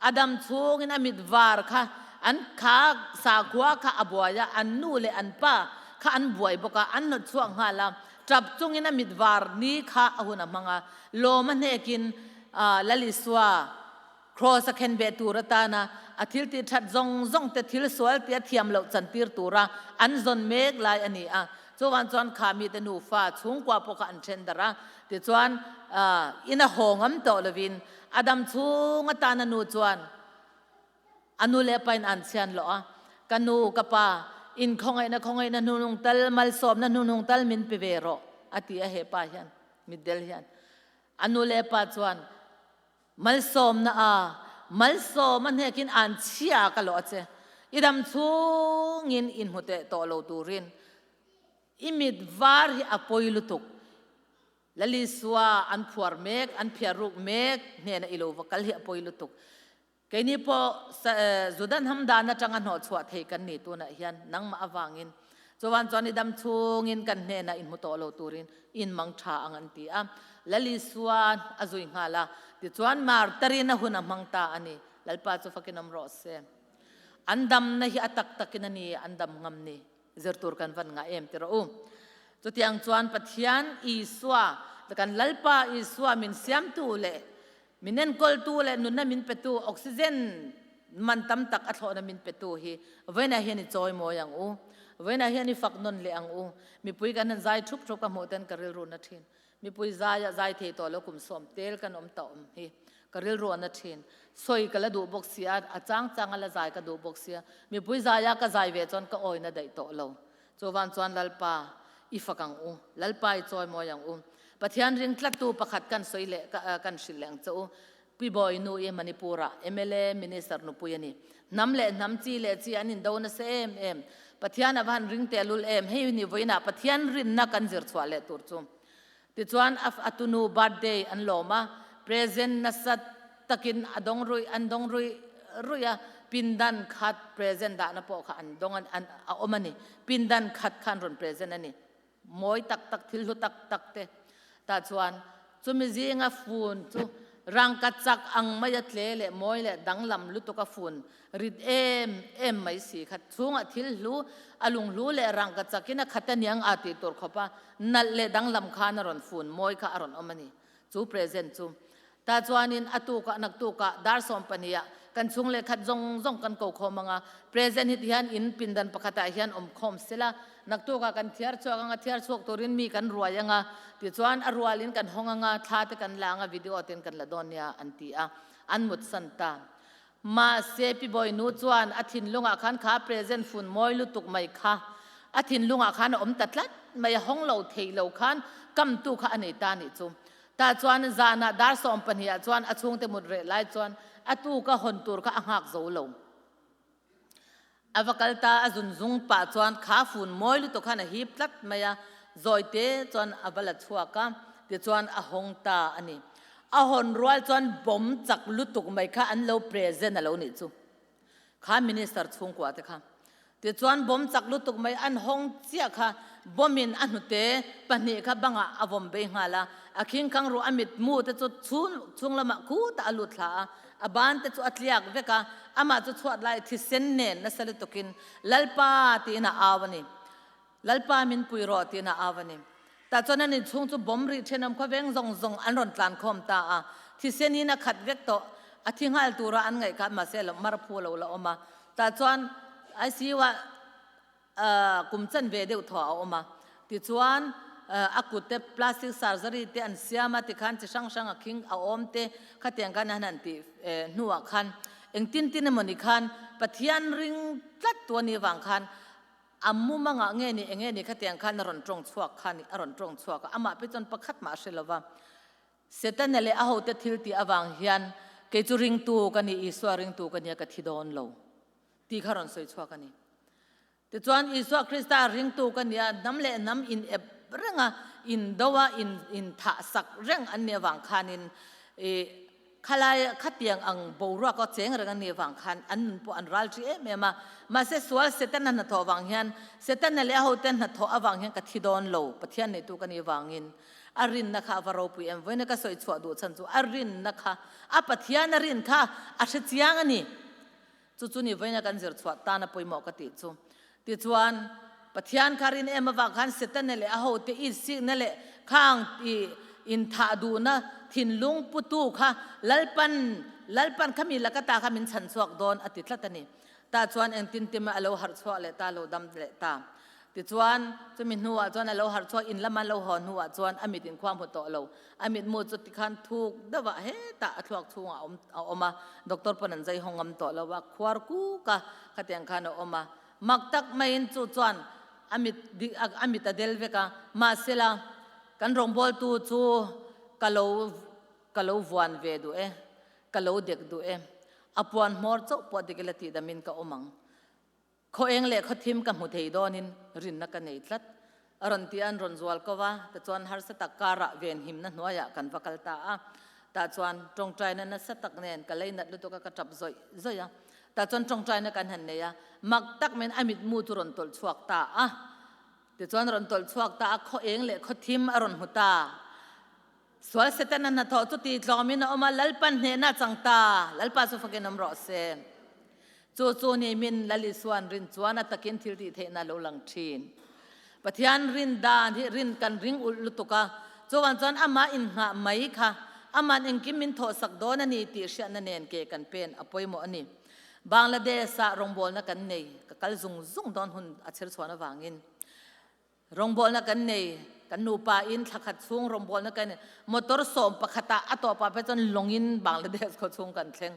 [SPEAKER 1] A dam chhungin a mit var kha an kha sakhua kha a buai a, an nu leh an pa kha an buai bawk a, an hnawt chhuak nghal a. Tap chungin a mit var ni kha a hun a hmang a, lawm a hnekin Lal Isua Kraws a khen beh tur atana a thil tih that zawng zawng te thil sual tia thiam loh chantir tura an zawn mek lai a ni a. Chuvang chuan kha mite nufa chhungkua pawh kha an then darh a. Tichuan ina haw ngam tawh lovin a dam chhung atana nu chuan a nu leh pain an chhian loh a, Ka nu, ka pa, in khawngaihna khawngaihna hnunung tal, malsawmna hnunung tal min pe ve rawh, a ti a hepa hian, mitdel hian. A nu leh pa chuan, Malsawmna a, malsawm a hnekin an chhia ka lawh a che. I dam chhungin in hmu teh tawh lo turin i mit var hi a pawi lutuk. Lalisua an phuar mek, an phiar ruk mek hnena i lo va kal hi a pawi lutuk. Keini pawh Judan hamdan atanga hnawhchhuah thei kan ni tunah hian nangmah avangin chuan chuan i dam chhungin kan hnenah in hmu tawh lo turin in mang tha ang an ti a. Lal Isuan a zui nghal a, tichuan martarin a hun a hmang ta a ni. Lalpa chu fakin awm rawh se. An damna hi a tak takin a ni, an dam ngam ni. Zir tur kan van ngah em ti rawh u. Chutiang chuan Pathian Isua, kan Lalpa Isua min siamtu leh Min enkawltu leh nunna min petu, oxygen man tam tak a thlawhna min petu hi vawiinah hian i chawi mawi ang u. Vawiinah hian i fak nawn leh ang u. Mipui kan han zai thup thup ka hmuh ten ka rilru na thin. Mipui zai a zai thei tawh lo kum sawm tel kan awm ta awm hi ka rilru a na thin. Sawi ka la duh bawk si a, a chang chang a la zai ka duh bawk si a. Mipui zai a ka zai ve chuan ka awina daih tawh lo. Chuvan chuan Lalpa i fak ang u, Lalpa i chawi mawi ang u. Pathian ring tlattu pakhat kan sawi leh kan hrilh leh ang che u. Pi Bawi nu i Manipur-ah mla Minister nupui a ni. Hnam leh hnam, chi leh chi an indo nasa em em. Pathian a va han ring tehlul em. Hei ni vawiinah Pathian rinna kan zir chhuah leh tur chu. Tichuan a tunu birthday an lawm a, present nasa takin a dawng ruih an dawng ruih ruih a, pindan khat present dahna pawh kha an dawng an a awm a ni. Pindan khat kha an rawn present a ni. Mawi tak tak thil hlu tak tak te tah chuan chumi zinga fun chu rangka chak ang maia tle leh mawi leh danglam lutuk a fun Rit em em mai si khat chhungah thil hlu, a lunghlu leh rangka chakin a khat aniang a tih tur khawp a nalh leh danglam khan a rawn fun mawi kha a rawn awm a ni. Chu present chu. Tah chuanin a tukah naktukah dar 12 ah kan chhung leh khat zawng zawng kan ko khawm ang a, present hi tihian in pindan pakhatah hian awm khawm sela, naktukah kan thiar chhuak ang a, thiar chhuak turin mi kan ruai ang a, tichuan a rualin kan hawng ang a, thla te kan la ang a, video ten kan la dawn nia an ti a, an mutsan ta. Mahse, Pi Bawinu chuan a thinlungah khan kha present fun mawi lutuk mai kha a thinlungah khan a awm ta tlat mai, a hawng lo thei lo khan kamtu kha a nei ta nih chu. Tah chuan zanah dar 12 ah chuan a chhungte mut reh lai chuan a tuka hawn tur kha a nghak zo lo. A va kal ta, a zun zung pah chuan kha fun mawi lutuk khan a hip tlat mai a, zawi te chuan a va la chhuak a, tichuan a hawng ta a ni. A hawn rual chuan bomb chak lutuk mai kha an lo present a lo nih chu, kha minister chhungkua te kha. Tichuan bomb chak lutuk mai an hawng chiah kha bomb in a hnute pahnih kha bangah a vawm bei nghal a, a khingkhang ruh a mitmu te chu chhung lamah khutah a lut thla a, A ban te chu a tliak vek a, amah chu chhuat lai thisen nen nasa lutukin, Lalpa! tiin a au a ni. Lalpa min pui rawh tiin a au a ni. Tah chuan an inchhung chu bomb rih thenawm khawveng zawng zawng an rawn tlan khawm ta a, thisen in a khat vek tawh. A thi nghal tura an ngaih kha mahse lo mar phu lo la awm a. Tah chuan ICU ah kum chan ve deuh thaw a awm a. Tichuan a kut te plastic surgery te an siam a, tikhan chi hrang hrang a khing a awm te khatiang khan an han tih hnuah khan engtin tin emawni khan Pathian ring tlat tu a nih avang khan A mumangah nge ni enge ni khatiang khan a rawn tawng chhuak kha ni a rawn tawng chhuak a, amah pi chuan pakhat mah a hre lo va. Setana leh a hote thil tih avang hian kei chu ringtu ka ni, Isua ringtu ka nia ka thi dawn lo tih kha rawn sawi chhuak a ni. Tichuan Isua Krista ringtu ka nia hnam leh hnam in ep reng a, in do a, in in thah sak reng an nih avang khanin ih Khalai khatiang ang boruak aw cheng reng a nih vang khan an nun pawh an ral ṭi em em a. Mahse sual Setana hnathawh vang hian, Setana leh a hote hnathawh avang hian ka thi dawn lo, Pathian neitu ka nih vangin. A rinna kha a va ropui em? Vawiina ka sawi chhuah duh chhan chu a rinna kha, a Pathian a rin kha a hre chiang a ni. Chu chu ni vawiina kan zir chhuah tan a pawimawh ka tih chu. Tichuan, Pathian kha rin em avang khan Setana leh a hote insikna leh khang i inthah duhna thinlung putu kha Lalpan, Lalpan kha mi laka ta kha min chhan chhuak dawn a ti tlat a ni. Tah chuan engtin tima a lo harh chhuak leh ta, lo dam leh ta. Tichuan, chumi hnuah chuan a lo harh chhuak, in lama lo haw hnuah chuan a mit inkhua hmu tawh lo. A mitmu chu tikhan thuk deuhah hetah a thluak chhungah a awm a awm a, doctor pawn an zai haw ngam tawh lo a, khuar kuk a, khatiang khan a awm a. Mak tak maiin chu chuan a mit a mit a del vek a, mahsela kan rawngbawltu chu ka lo ka lo vuan ve duh e, ka lo dek duh e, a puan hmawr chauh pawh dik ila tihdamin ka awm ang. Khaw eng leh khaw thim ka hmu thei dawnin rinna ka nei tlat. A rawn ti a, an rawn zual ko va, tichuan harsa tak karah venhimna hnuaiah kan va kal ta a. Tah chuan tawngtaina nasa tak nen ka lei nat lutuk a, ka tap zawih zawih a. Tah chuan tawngtaina kan han nei a, mak tak maiin a mitmu chu rawn tawlh chhuak ta a. Tichuan rawn tawlh chhuak ta a, khaw eng leh khaw thim a rawn hmu ta. Sual Setana hnathawh chu tihtlawmin a awm a, Lalpan hnehna a chang ta, Lalpa chu fakin awm rawh se. Chu chu ni min Lal Isuan rin chuan a takin thil tih theihna a lo lang thin. Pathian rin dan hi rin kan ring ulh lutuk a, chuvang chuan amah inngah mai kha aman engkim min thawhsak dawn a ni tih hriatna nen ke kan pen a pawimawh a ni. Bangladesh-ah rawngbawlna kan nei, ka kal zung zung dawn hun a chher chhuan avangin. Rawngbawlna kan nei, kan nupa in thla khat chhung rawngbawlna kan nei. Motor sawm pakhat ah a tawp ah phei chuan lawng in Bangladesh khaw chhung kan thleng.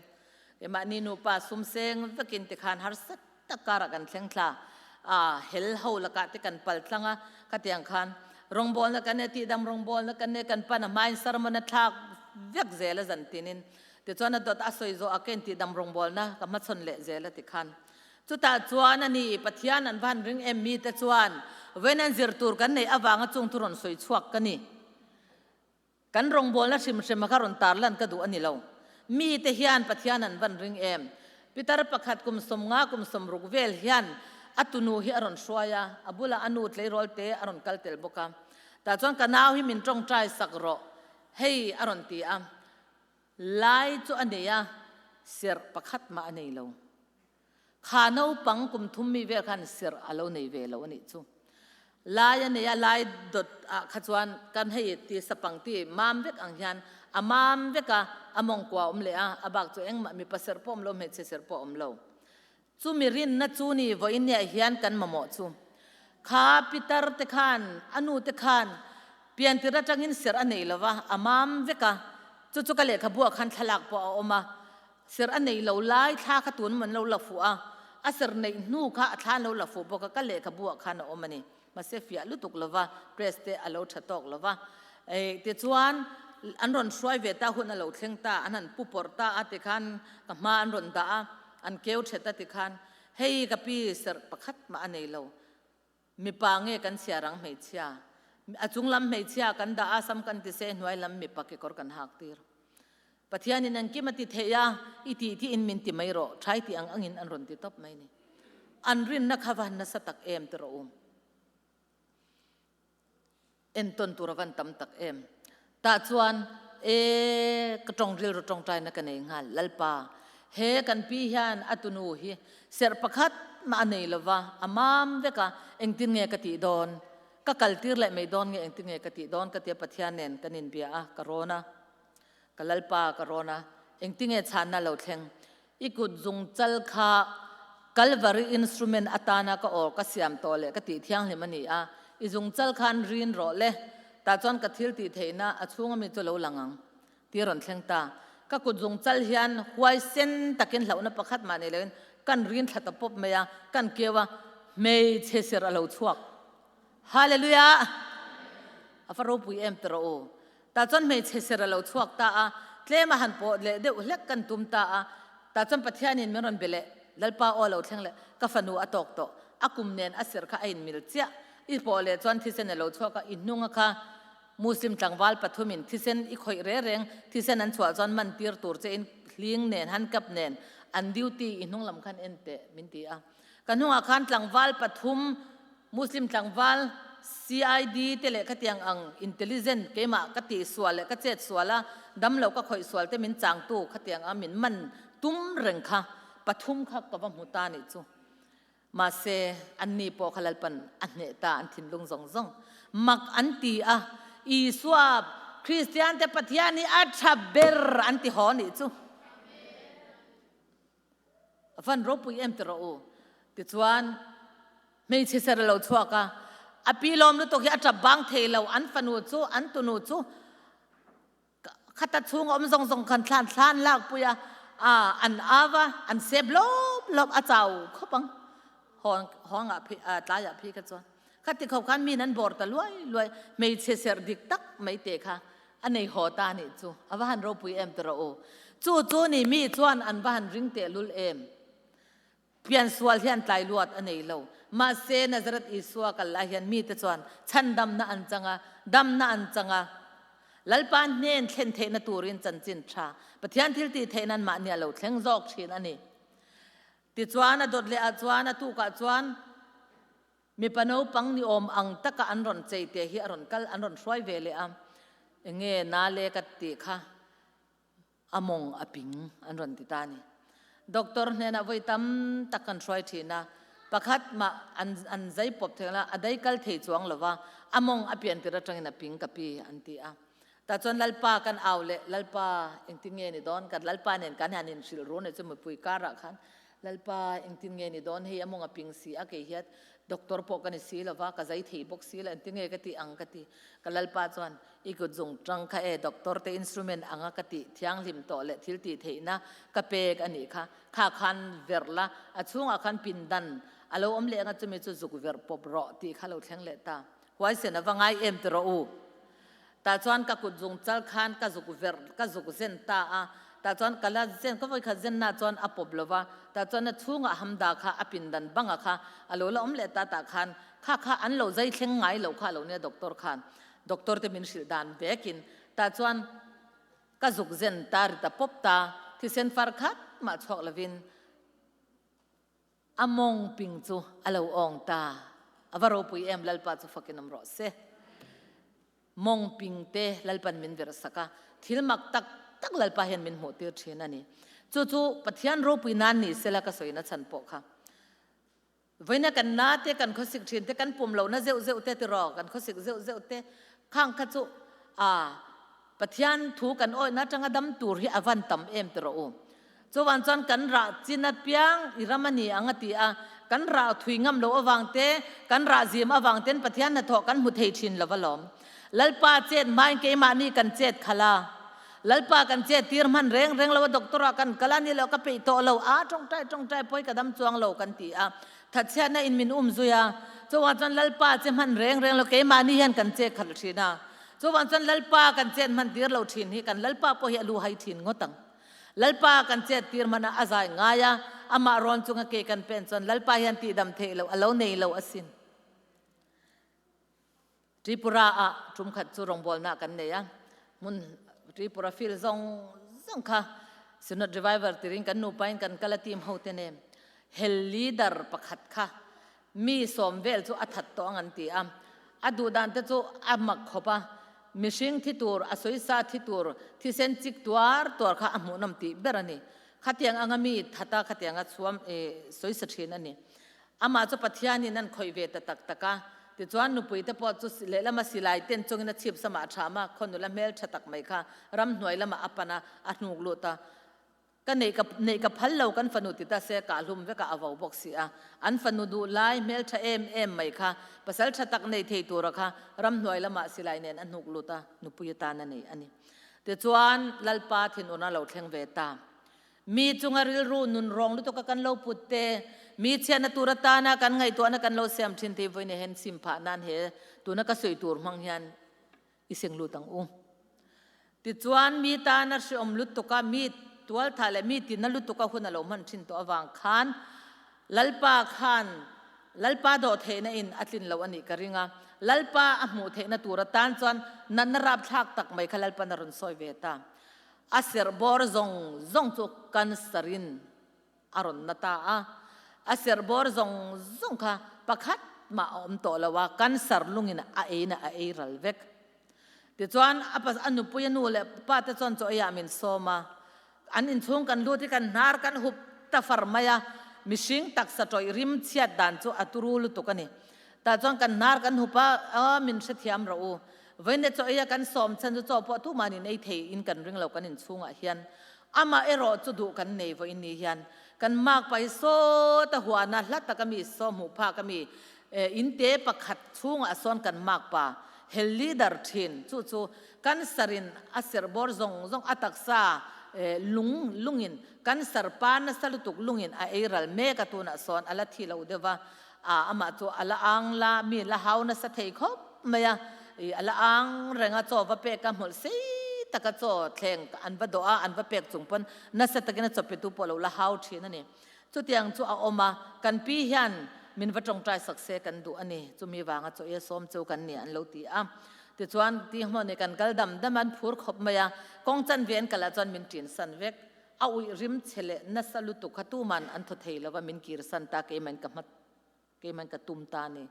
[SPEAKER 1] Keimahni nupa sumseng vekin tikhan harsa tak karah kan thleng thla. A hel ho lakah te kan pal tlang a, khatiang khan rawngbawlna kan nei, tihdam rawngbawlna kan nei, kan pan a hmain sermon a thlak vek zel a zan tinin. Tichuan a dawt a sawi zawh ah keiin tihdam rawngbawlna ka hmachhawn leh zel a tikhan. Chutah chuan a ni, Pathian an van ring em mite chuan vawiin an zir tur kan neih avanga chung thu rawn sawi chhuak ka ni. Kan rawngbawlna hrim hrima kha rawn tarlan ka duh a ni lo. Mite hian Pathian an van ring em? Pitar pakhat kum 50 kum 60 vel hian a tunu hi a rawn hruai a, a bulah a nu tleirawl te a rawn kal tel bawk a. Tah chuan ka nau hi min tawngtai sak rawh hei a rawn ti a. Lai chu a nei a, serh pakhat mah a nei lo. Kha naupang kum thum mi vel khan serh a lo nei ve lo a nih chu. Lai a nei a, lai dawt ah kha chuan kan hei ti sapang ti mam vek ang hian a mam vek a, a mawngkua a awm leh a, a bak chu engmah mipa serh pawh a awm lo, hmeichhe serh pawh a awm lo. Chumi rinna chu ni vawiin hian kan mamawh chu. Kha pitar te khan, a nu te khan piantir atangin serh a nei lo va, a mam vek a. Chu chu ka lehkhabu ah khan thlalak pawh a awm a. Serh a nei lo lai thla kha tun an lo la fuh a, a serh neih hnu kha a thla an lo la fuh bawk a, ka lehkhabu ah khan a awm a ni. Mahse fiah lutuk lo va, press te a lo tha tawk lo va. Tichuan an rawn hruai ve ta hun a lo thleng ta, an han pu pawrh ta a tikhan ka hma an rawn dah a. An keu thet a tikhan, Hei ka pi serh pakhat mah a nei lo. Mipa nge kan chhiar ang hmeichhia? A chung lam hmeichhia kan dah a, sam kan ti se, hnuai lam mipa kekawr kan hak tir. Pathianin an kim a ti theih a, i tih tih in min ti mai rawh, thai tih ang angin an rawn ti tawp mai ni. An rinna kha va han nasa tak em ti rawh u. Entawn tur a van tam tak em. Tah chuan e ka tawng rilru tawngtaina ka nei nghal. Lalpa, he kan pi hian a tunu hi serh pakhat mah a nei lova, a mam vek a, engtin nge ka tih dawn? Ka kaltir leh mai dawn nge engtinge ka tih dawn ka tia Pathian nen kan inbia a, ka rawn a, ka Lalpa ka rawn a, engtinge chhanna lo thleng? I kut zung chal kha Kalvari instrument atana ka aw ka siam tawh leh ka tih thianghlim a ni a, i zung chal khan rin rawh le, tah chuan ka thil tih theihna a chhunga mi chu lo lang ang tih a rawn thleng ta. Ka kut zung chal hian huaisen takin hlauhna pakhat mah nei loin kan rin thla ta pawp mai a, kan keu a, hmeichhe ser a lo chhuak. Hallelujah! A va ropui em ti rawh u. Tah chuan hmeichhe ser a lo chhuak ta a, tlem a han pawh leh deuh hlek kan tum ta a, tah chuan Pathianin min rawn be leh, Lalpa aw lo thleng leh, ka fanu a tawk tawh, a kum nen a ser kha a inmil chiah, i pawh leh chuan thisen a lo chhuak a, i hnunga kha Muslim tlangval pathumin thisen i khawih reng reng, thisen an chhuah chuan man tir tur che in hling nen, handcuff nen an duty i hnung lam khan en teh min ti a. Ka hnungah khan tlangval pathum Muslim tlangval CID te leh khatiang ang intelligent keimah ka tih sual leh ka chet sual a, damlo ka khawih sual te min changtu khatiang a min man tum reng kha pathum kha ka va hmu ta nih chu. Mahse, anni pawh kha Lalpan a hneh ta an thinlung zawng zawng mak an ti a, Isua Kristian te Pathian hi a tha ber an ti haw nih chu. A van ropui em ti rawh u. Tichuan, hmeichhe ser a lo chhuak a, a pi lawm lutuk hi a tap bang thei lo, an fanu chu, an tunu chu khata chhung awm zawng zawng khan thlan thlan lak pui a, a an av a, an sep lawp lawp, a chau khawp ang. Haw hawngah phei, tlaiah phei kha chuan. Khati khawp khan min an bawr ta luai luai, hmeichhe serh dik tak mai te kha a nei haw ta anih chu. A va han ropui em ti rawh u. Chu chu ni mi chuan an va han ring tehlul em. Piansual hian tlai luat a nei lo. Mahse Nazareth Isua kal lai hian mite chuan chhandamna an chang a, damna an chang a. Lalpa hnen thlen theihna turin chanchin tha, Pathian thil tih theihna an mahni a lo thleng zawk thin a ni. Tichuan a dawt leh ah chuan a tukah chuan mipa naupang ni awm ang taka an rawn chei te hi a rawn kal an rawn hruai ve leh a, enge na le ka tih kha a mawng a ping an rawn ti ta a ni. Doctor hnenah vawi tam tak kan hruai thin a, pakhat mah an an zai pawp thei la a dai kal thei chuang lo va, a mawng a pian tir atangin a ping ka pi an ti a. Tah chuan Lalpa kan au leh, Lalpa, engtin nge ni dawn? Kan Lalpa nen kan han inhrilh ru nei chu mipui karah khan, Lalpa, engtin nge ni dawn? Hei a mawng a ping si a, kei hian doctor pawh ka ni si lo va, ka zai thei bawk si lo, engtin nge ka tih ang ka ti. Ka Lalpa chuan, I kut zung tang kha e, doctor te instrument anga ka tih thianghlim tawh leh thil tih theihna ka pek a nih kha, kha khan verh la, a chhungah khan pindan a lo awm leh anga chumi chu zuk verh pawp rawh tih kha lo thleng leh ta. Huaisen a va ngai em ti rawh u. Tah chuan ka kut zung chal khan ka zuk verh, ka zuk zen ta a. Tah chuan ka la zen, ka vawikhat zenna chuan a pawp lo va. Tah chuan a chhungah hamda kha a pindan banga kha a lo la awm leh ta tah khan kha kha an lo zai thleng ngai lo kha a lo nia doctor khan. Doctor te min hrilh dan vekin tah chuan ka zuk zen ta ri ta pawp ta, thisen far khat mah chhuak lovin A mawng ping chu a lo awng ta. A va ropui em, Lalpa chu fakin awm rawh se. Mawng ping te Lalpan min verh sak a, thil mak tak tak Lalpa hian min hmuh tir thin a ni. Chu chu Pathian ropui nan ni sela ka sawina chhan pawh kha. Vawiina kan na te, kan khawsik thin te, kan pum lohna zeuh zeuh te tiraw, kan khawsik zeuh zeuh te khang kha chu a Pathian thu kan awihna atanga dam tur hi a van tam em ti rawh u. Chuvan chuan kan rah chin apiang i ram a ni ang a ti a, kan rah thui ngam loh avang te, kan rah zim avang ten Pathian hnathawh kan hmu thei thin lo alawm. Lalpa chet hmain keimahni kan chet khalh a, Lalpa kan chet tir hman reng reng lo a, doctor ah kan kal a ni lo, ka peih tawh lo a, tawngtai tawngtai pawi ka dam chuang lo kan ti a, thatchhiatna in min um zui a, chuvan chuan Lalpa che hman reng reng lo keimahni hian kan che khalh thin a, chuvan chuan Lalpa kan chet hman tir lo thin hi kan Lalpa pawh hi a lu hai thin ngawt ang. Lalpa kan chet tir hman a, a zai ngai a, amah rawn chunga ke kan pen chuan Lalpa hian tihdam theih loh a lo nei lo asin. Tripura ah tum khat chu rawngbawlna kan nei a, hmun Tripura field zawng zawng kha Synod Revival tirin kan nupain kan kal a team ho te nen hel leader pakhat kha Mi sawm vel chu a that tawh ang an ti a. A duh dan te chu a mak khawp a, mihring thi tur, a sawisa thi tur, thisen chik tuar tuar kha a hmuhnawm tih ber a ni. Khatiang anga mi that a, khatianga chhuam i sawisa thin a ni. Amah chu Pathianin an khawih ve ta tak tak a. Tichuan nupui te pawh chu lehlama silai ten chungin a chhip samah a ṭham a, khaw nula hmel ṭha tak mai kha ramhnuai lamah a pan a, a hnuk lut a. Ka neih ka neih ka phal lo kan fanu ti ta se kah hlum vekah a vo bawk si a. An fanu duh lai hmel ṭha em em mai kha pasal ṭha tak nei thei tura kha ramhnuai lamah silai nen a hnuk lut a, nupui atan a nei a ni. Tichuan Lalpa thinurna lo thleng ve ta. Mi chunga rilru nun rawng lutuk a kan lo put te, mi chhiatna tur atana kan ngaihtuahna kan lo siam thin te vawiin hen sim phah nan he tuna ka sawi tur hmang hian i seng lut ang u. Tichuan mi tana hreawm lutuk a, mi tualthah leh mi tina lutuk a hun a lo hman thin tawh avang khan Lalpa khan Lalpa dawh theihna in a tlin lo a nih ka ring a, Lalpa a hmuh theihna tur atan chuan natna rapthlak tak mai kha Lalpan a rawn sawi ve ta. A serh bawr zawng zawng chu cancer in a rawn na ta a, a serh bawr zawng zawng kha pakhat mah a awm tawh lo a, cancer lungin a ei na a ei ral vek. Tichuan a pas a nupui a nu leh pa te chuan chaw eiah min sawm a, an inchhung kan lut hi kan hnar kan hup ta far mai a, mihring taksa tawih rim chhiat dan chu a turu lutuk a ni. Tah chuan kan hnar kan hup a, aw min hrethiam rawh u, Vawiin chaw eia kan sawm chhan chu chaw pawh tuman in ei thei in kan ring lo kan inchhungah hian amah erawh chu duh kan nei vawiin ni hian kan mak pah hi sawt a huana hla taka mi saw hmuh phak a mi in te pakhat chhungah sawn kan mak pa hel leader thin chu chu cancer in a serh bawr zawng zawng a taksa lung lungin cancer pa nasa lutuk lungin a ei ral mek a tunah sawn a la thi lo deuh va A amah chu a la ang la, mi la hau nasa thei khawp mai a, i a la ang reng a, chaw va pek a, hmawlh sei taka chaw thleng an va dawh a, an va pek chung pawn nasa takin a chaw petu pawh lo la hau thin a ni. Chutiang chu a awm a, kan pi hian min va tawngtai sak se kan duh a ni, chumi vanga chaw ia sawm chu kan ni an lo ti a. Tichuan ti hmawh ni kan kal dam dam a, an phur khawp mai a, kawng chanve an kal ah chuan min ṭin san vek. A uih rim che leh nasa lutuk kha tuman an thaw thei lova min kirsan ta keiman ka hma keiman ka tum ta ni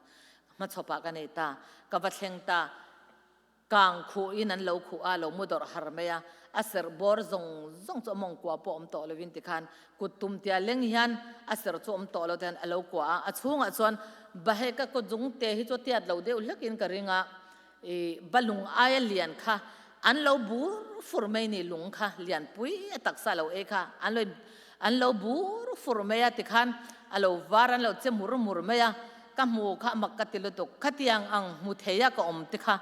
[SPEAKER 1] hmachhawpah ka nei ta ka va thleng ta kang khuh in an lo khuh a lo mu dawrh har mai a a serh bawr zawng zawng chu a mawng kua pawh awm tawh lovin tikhan kut tum tia leng hian a serh chu awm tawh lo te hian a lo kua a a chhungah chuan baheka kaw zung te hi chu a tiat lo deuh hlek in ka ring a I balung aia lian kha an lo bur fur mai ni lung kha lianpui a taksa lo ei kha an lo an lo bur fur mai a tikhan a lo var an lo che mur mur mai a ka hmu kha mak ka ti lutuk khatiang ang hmu thei a ka awm te kha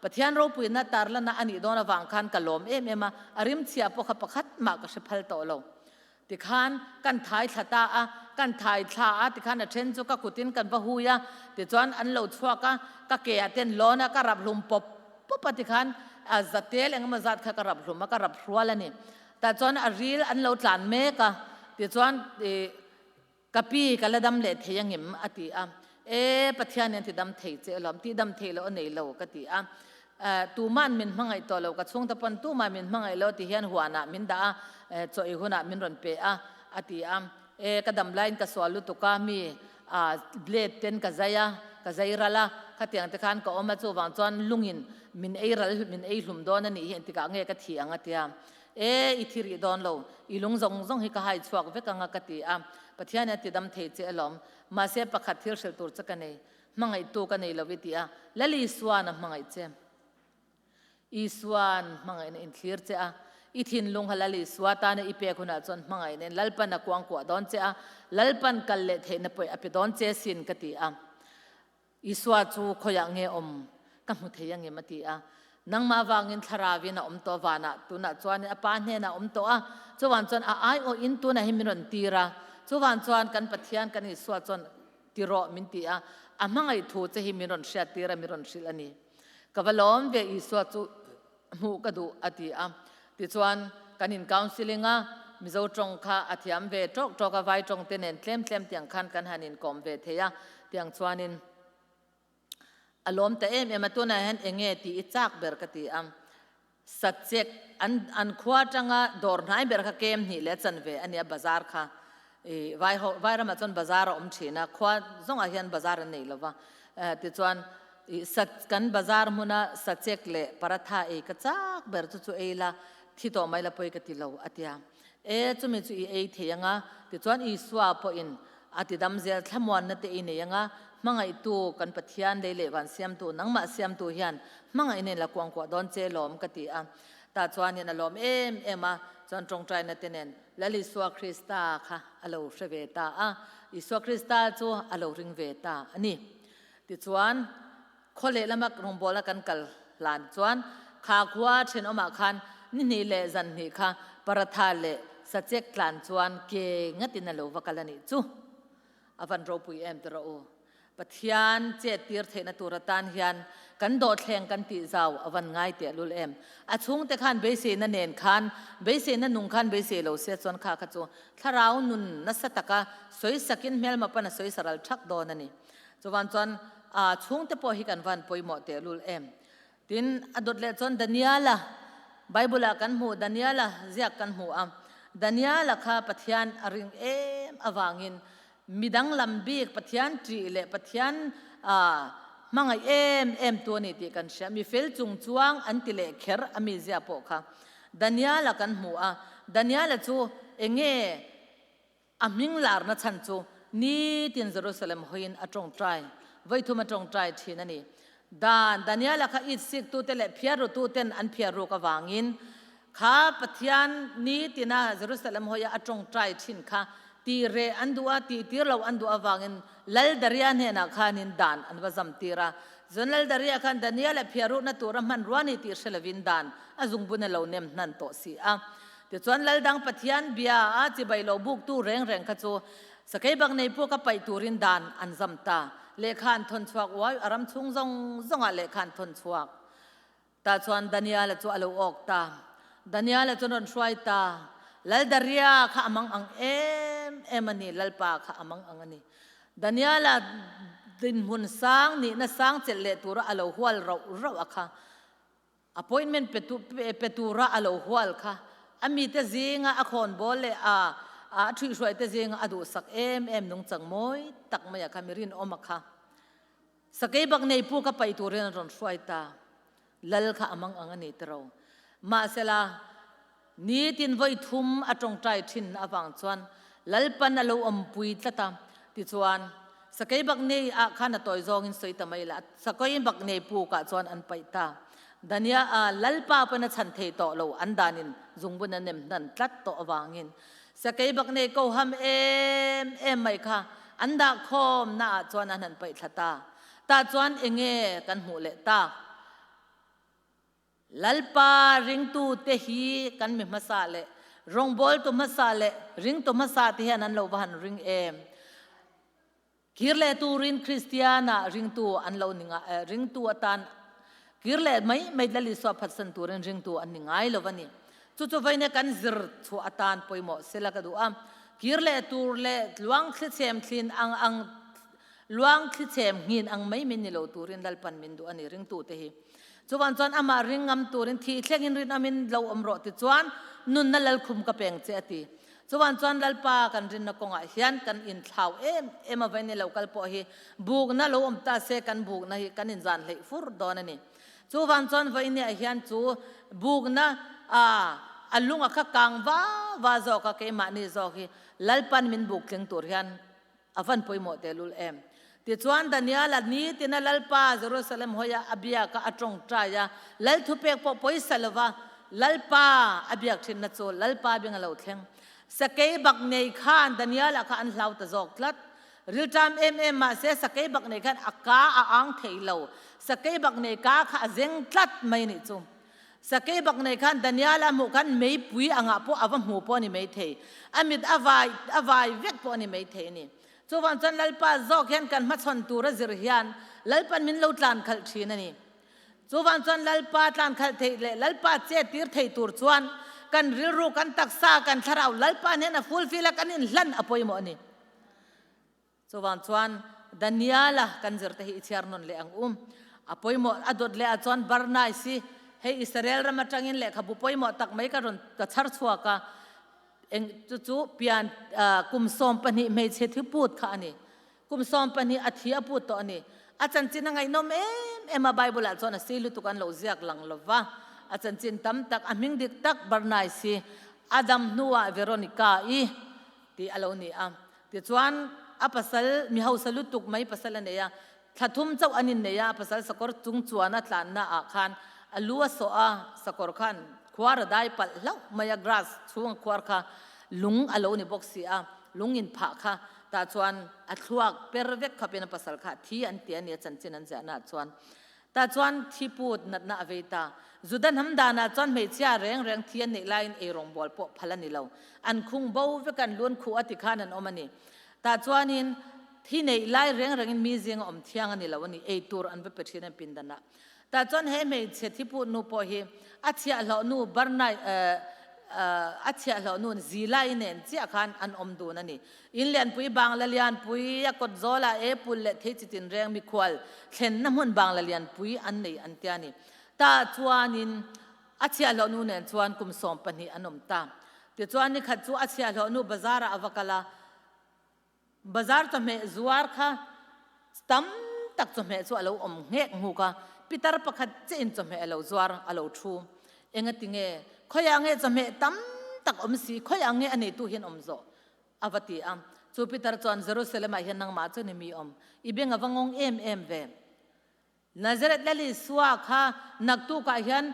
[SPEAKER 1] Pathian ropuina tarlana a nih dawn avang khan ka lawm em em a a rimchhia pawh kha pakhat mah ka hre phal tawh lo. Tikhan kan thai thla ta a, kan thai thla a, tikhan a then chu ka kutin kan va hui a, tichuan an lo chhuak a, ka ke ah ten lawn a, ka rap hlum pawp pawp a, tikhan a zatel engemaw zat kha ka rap hlum a, ka rap hrual a ni. Tah chuan a ril an lo tlan mek a, tichuan ih Ka pi, ka la dam leh thei angem? a ti a. E, Pathian hian ti dam thei che alawm, tih dam theih loh a nei lo, ka ti a. Tuma'n min hmangaih tawh lo, ka chhungte pawn tuma'n min hmangaih lo ti hian huanah min dah a, chaw ei hunah min rawn pe a, a ti a. E, ka dam laiin ka sual lutuk a, mi blade ten ka zai a, ka zai ral a, khatiang te khan ka awm a, chuvang chuan lungin min ei ral, min ei hlum dawn a nih hi, engtikah nge ka thih ang a ti a. E, i thi rih dawn lo, i lung zawng zawng hi ka hai chhuak vek anga ka ti a, Pathian hian ti dam thei che alawm, mahse pakhat thil hrilh tur che ka nei, hmangaihtu ka nei lo i ti a, Lal Isuan a hmangaih che. Isuan hmangaihna in thlir che a, i thinlung kha Lal Isua tana i pek hunah chuan hmangaihna in Lalpan a kuangkuah dawn che a, Lalpan kal leh theihna pawih a pe dawn che sin ka ti a. Isua chu khawiah nge awm ka hmu thei angem a ti a. Nangmah vangin thlarauin a awm tawh vanah tunah chuanin a pa hnenah a awm tawh a, chuvan chuan a aiawhin tunah hi min rawn tir a, chuvan chuan kan Pathian kan Isua chuan ti rawh min ti a, a hmangaih thu che hi min rawn hriat tir a, min rawn hrilh a ni. Ka va lawm ve Isua chu hmuh ka duh a ti a. Tichuan kan in counselling a, Mizo tawng kha a thiam ve tawk tawk a, vai tawng te nen tlem tlem tiang khan kan han inkawm ve thei a, tiang chuanin a lawm ta em em a, tunah hian eng nge tih i chak ber ka ti a, Sachek an an khua atanga dawr hnai ber kha kem hnih leh chan ve a nia bazar kha i vai ho vai ramah chuan bazar a awm thin a, khua zawngah hian bazar an nei lova, tichuan I sat kan bazar hmuna sachek leh paratha ei ka chak ber chu chu ei la, thi tawh mai la pawi ka ti lo a tia. E chumi chu i ei thei anga tichuan Isua pawhin A ti dam zel thlamuanna te i nei anga, hmangaihtu kan Pathian lei leh van siamtu nangmah siamtu hian hmangaihna in la kuangkuah dawn che lawm ka ti a. Tah chuanin a lawm em em a, chuan tawngtaina te nen Lal Isua Krista kha a lo hre ve ta a, Isua Krista chu a lo ring ve ta a ni. Tichuan, khaw lehlam a rawngbawla kan kal hlan chuan kha khua thenawmah khan ni hnih leh zan hnih kha paratha leh sachek tlan chuan ke ngatin a lo va kal a nih chu. A van ropui em ti rawh u. Pathian chet tir theihna tur atan hian kan dawhthleng kan tih zau a van ngai teh lul em. A chhungte khan beiseina nen khan, beiseina nung khan beisei lo se chuan kha kha chu thlarau nun nasa taka sawisakin hmelma pan a sawisa ral thak dawn a ni. Chuvan chuan a chhungte pawh hi kan van pawimawh teh lul em. Tin, a dawt leh chuan Daniela, Bible-ah kan hmuh Daniela ziak kan hmu a. Daniela kha Pathian a ring em avangin midang lam bik Pathian ṭih leh Pathian hmangaih em em tu a ni tih kan hria. Mi fel chung chuang an ti leh kher a mi zia pawh kha Daniela kan hmu a. Daniela chu enge A hming larna chhan chu nitin Jerusalem hawiin a tawngtai, vawithum a tawngtai thin a ni. Dan, Daniela kha it siktute leh phiarrututen an phiarruk avangin kha Pathian nitina Jerusalem hawia a tawngtai thin kha tih reh an duh a, tih tir lo an duh avangin Lal Daria hnenah khanin dan an va zam tir a. Chuan Lal Daria khan Daniela phiarrukna tura hmanrua ni tih hre lovin dan a zungbun a lo nem hnan tawh si a. Tichuan Laldang Pathian bia a chibai lo buktu reng reng kha chu sakei bak nei puk a paih turin dan an zam ta. Lehkha an thawn chhuak uai, a ram chhung zawng zawngah lehkha an thawn chhuak. Tah chuan Daniela chu a lo awk ta. Daniela chuan rawn hruai ta. Lal Daria kha a mang ang em em a ni, Lalpa kha a mang ang a ni. Daniela dinhmun sang nihna sang chelh leh tura a lo hual rauh rauh a kha. Appointment pe tura a lo hual kha a mite zinga a khawnbawl leh a a ṭhuihhruaite zinga a duhsak em em nungchang mawi tak mai a kha mi rinawm a kha. Sakei bak nei puk a paih turin a rawn hruai ta. Lal kha a mang ang a ni tiro. Mahsela, Nitin vawi thum a tawngtai thin avang chuan Lalpan a lo awmpui tlat a, tichuan Sakei Baknei ah khan a tawi zawngin sawi ta mai la, Sakei Baknei pukah chuan an paih ta. Dania a Lalpa pawn a chhan thei tawh lo, an danin zungbun a nem hnan tlat tawh avangin Sakei Baknei koham em em mai kha an dah khawm na ah chuan an han paih thla ta. Tah chuan enge kan hmuh leh tak? Lalpa ringtute hi kan mi hmasa leh rawngbawltu hmasa leh ringtu hmasa te hian an lo va han ring em? Kir leh turin Kristiana ringtu an lo ni ngai, ringtu atan kir leh mai mai Lal Isua phatsan turin ringtu an ni ngai lo a ni. Chu chu vawiin kan zir chhuah atan pawimawh sela ka duh a. Kir leh tur leh luang thlichhem thlin ang ang luang thlichhem nghin ang mai min ni lo turin Lalpan min duh a ni ringtute hi. Chuvan chuan amah ring ngam turin thih thlengin rinawmin lo awm rawh ti chuan nunna lalkhum ka peng che a ti. Chuvan chuan Lalpa kan rinna kawngah hian kan inthlau em em avain ni lo kal pawh hi bukna lo awm ta se kan bukna hi kan inzan hleih fur dawn a ni. Chuvan chuan vawinia hian chu bukna a a lunga kha kang va va zawk a keimahni zawk hi Lalpan min buk tling tur hian A van pawimawh tehlul em! Tichuan Daniela nitina Lalpa Jerusalem hawia a biak a, a tawngtai a, Lal thupek pawh pawisa lova Lalpa a biak thinna chu Lalpa bing a lo thleng. Sakei bak nei khan Daniela kha an hlau ta zawk tlat. Rilṭam em em mahse sakei bak nei khan a ka a ang thei lo. Sakei bak nei ka kha a zeng tlat mai nih chu. Sakei bak nei khan Daniel a hmuh khan meipui angah pawh a va hmu pawh a ni maithei. A mit a vai a vai vek pawh a ni maithei a ni. Chuvang chuan Lalpa zawk hian kan hmachhawn tur a zir hian Lalpan min lo tlan khalh thin a ni. Chuvang chuan Lalpa tlan khalh theih leh Lalpa chet tir thei tur chuan kan rilru, kan taksa, kan thlarau Lalpa hnen a fulfill a kan inhlan a pawimawh a ni. Chuvang chuan Daniela kan zir te hi i chhiar nawn leh ang um. A pawimawh a dawt leh ah chuan Barnais hi hei Israel ram atangin lehkhabu pawimawh tak mai ka rawn ka chhar chhuak a, eng chu chu pian kum 12 hmeichhe thi put kha a ni. Kum 12 a thi a put tawh a ni. A chanchin a ngaihnawm em em a, Bible ah chuan a si lutuk an lo ziak lang lo va. A chanchin tam tak a hming dik tak Barnais hi a dam hnuah Veronica i tih a lo ni a. Tichuan, a pasal mi hausa lutuk mai pasal a nei a, thla thum chauh an innei a, a pasal sakawr chung chuan a tlanna ah khan a lu a sawh a, sakawr khan khuar a dai palh hlauh mai a, grass chhung a khuar kha lung a lo ni bawk si a, lung in phah kha tah chuan a thluak per vek khawpin a pasal kha a thi an ti a ni a chanchin an ziahna ah chuan. Tah chuan thi put natna a vei ta. Juda hnam danah chuan hmeichhia reng reng thi an neih laiin eirawngbawl pawh phal a ni lo. An khung bo vek an lun khuh a ti khan an awm a ni. Tah chuanin thi neih lai reng rengin mi zinga awm thiang a ni lo a ni, ei tur an va pe thin an pindanah. Tah chuan he hmeichhe thi put nu pawh hi a chhiahhlawh nu Barnai a chhiahhlawh nu Zilai nen chiah khan an awm dun a ni. In lianpui bangla lianpui a kawt zawlah apple leh thei chi tinreng mikhual thlenna hmun bangla lianpui an nei an tia ni. Tah chuanin a chhiahhlawh nu nen chuan kum 12 an awm ta. Tichuan nikhat chu a chhiahhlawh nu bazar ah a va kal a, bazar chawhmeh zuar kha tam tak chawhmeh chu a lo awm nghek nghuk a, pitar pakhat chiah in chawhmeh a lo zuar a lo thu. Engati nge? Khawiah nge chawhmeh tam tak awm si? Khawiah nge a neitu hian awm zawh? A va ti a. Chu Peter chuan, Jerusalem-ah hian nangmah chuan i mi awm. I beng a va ngawng em em ve. Nazareth Lal Isua kha naktukah hian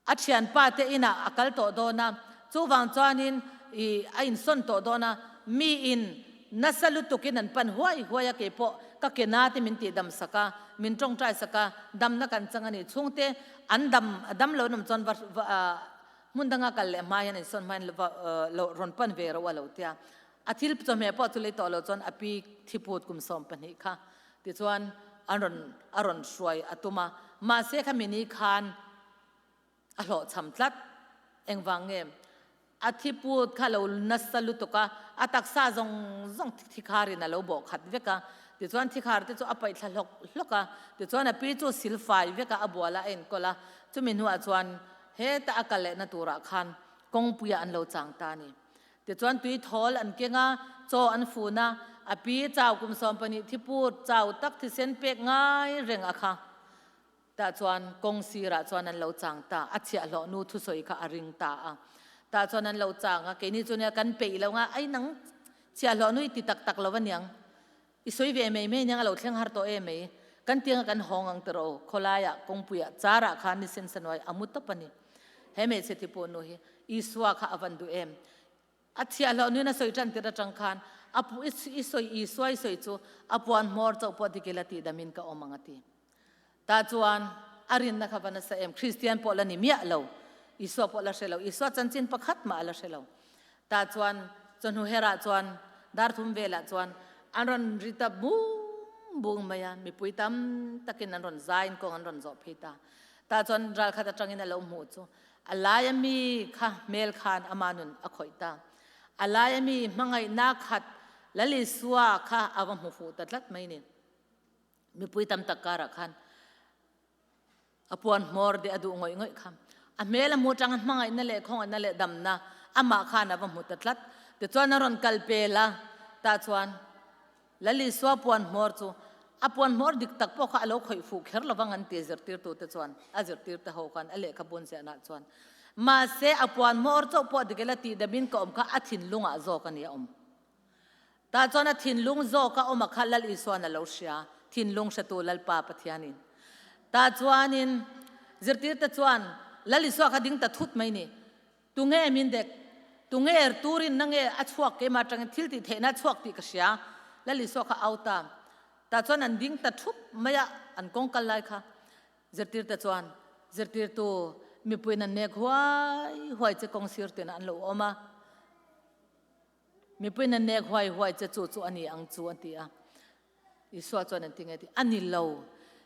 [SPEAKER 1] a thianpa te inah a kal tawh dawn a, chuvang chuanin i a insawn tawh dawn a, miin nasa lutukin an pan huai huai a, keipawh ka ke na te min tihdam sak a, min tawngtai sak a, damna kan chang a ni. Chhungte an dam a dam lo nawm chuan va Hmun danga kal leh hma hian insawn hma hian lo rawn pan ve ro a lo tia. A thil chawhmeh pawh chu lei tawh lo chuan a pi thiput kum 12 kha tichuan an rawn a rawn hruai a tum a. Mahse kha mini khan a hlawhchham tlat. Engvang nge? A thiput kha lo nasa lutuk a, a taksa zawng zawng thikharin a lo bawh khat vek a. Tichuan thikhar te chu a paih thla hlawk hlawk a. Tichuan a pi chu silfai vek a, a bual a, a enkawl a. Chumi hnuah chuan Heta a kal lehna turah khan kawngpuiah an lo chang ta a ni. Tichuan tui thawl an keng a, chaw an fun a, a pi chau kum 12 thiput chau tak thisen pek ngai reng a kha. Tah chuan kawng sirah chuan an lo chang ta, a chhiahhlawh nu thusawi kha a ring ta a. Tah chuan an lo chang a, keini chu nia kan peih lo nga, ai nang chhiahhlawh nu i ti tak tak lo a niang. I sawi ve mai mai nia a lo thleng har tawh em mai. Kan tianga kan hawng ang tawh rawh khawlaiah kawngpuiah carah khan ni sen sanuai a mu tawp a ni. He hmeichhe thi pawh nu hi Isua kha a van duh em. A thiahhlawh nuin a sawi tan tir atang khan a pu i sawi Isua i sawi chu a puan hmawr chauh pawh dik ila tih damin ka awm ang a ti. Tah chuan a rinna kha va nasa em. Kristian pawh la ni miah lo. Isua pawh la hre lo. Isua chanchin pakhat mah a la hre lo. Tah chuan chawhnu herah chuan dar thum velah chuan an rawn ri ta bung bung mai a, mipui tam takin an rawn zaiin kawng an rawn zawh phei ta. Tah chuan ralkhat atangin a lo hmuh chu a laia mi kha hmel khan ama nun a khawih ta. A laia mi hmangaihna khat Lal Isua kha a va hmu fuh ta tlat mai ni. Mipui tam tak karah khan A puan hmawr deh a duh ngawih ngawih kha. A hmel a hmu atanga hmangaihna leh khawngaihna leh damna amah khan a va hmu ta tlat. Tichuan a rawn kal pel a, tah chuan Lal Isua puan hmawr chu a puan hmawr dik tak pawh kha a lo khawih fuh kher lo vang an ti zirtirtute chuan, a zirtirte ho khan a lehkhabun ziahna chuan. Mahse a puan hmawr chauh pawh dik ila tihdamin ka awm kha a thinlungah zawk a ni a awm. Tah chuan a thinlung zawk a awm a kha Lal Isuan a lo hria, thinlung hretu Lalpa Pathianin. Tah chuanin zirtirte chuan Lal Isua kha ding ta thut mai ni. Tunge min dek? Tunge er turin na nge a chhuak keimah atangin thil tih theihna a chhuak tih ka hria. Lal Isua kha au ta. Tah chuan an ding ta thup mai a, an kawng kal lai kha. Zirtirte chuan zirtirtu mipuiin an nek huai huai che kawng sir ten an lo awm a. Mipuiin a nek huai huai che chu chu a ni ang chu a ti a. Isua chuan an ti nge ti, A ni lo.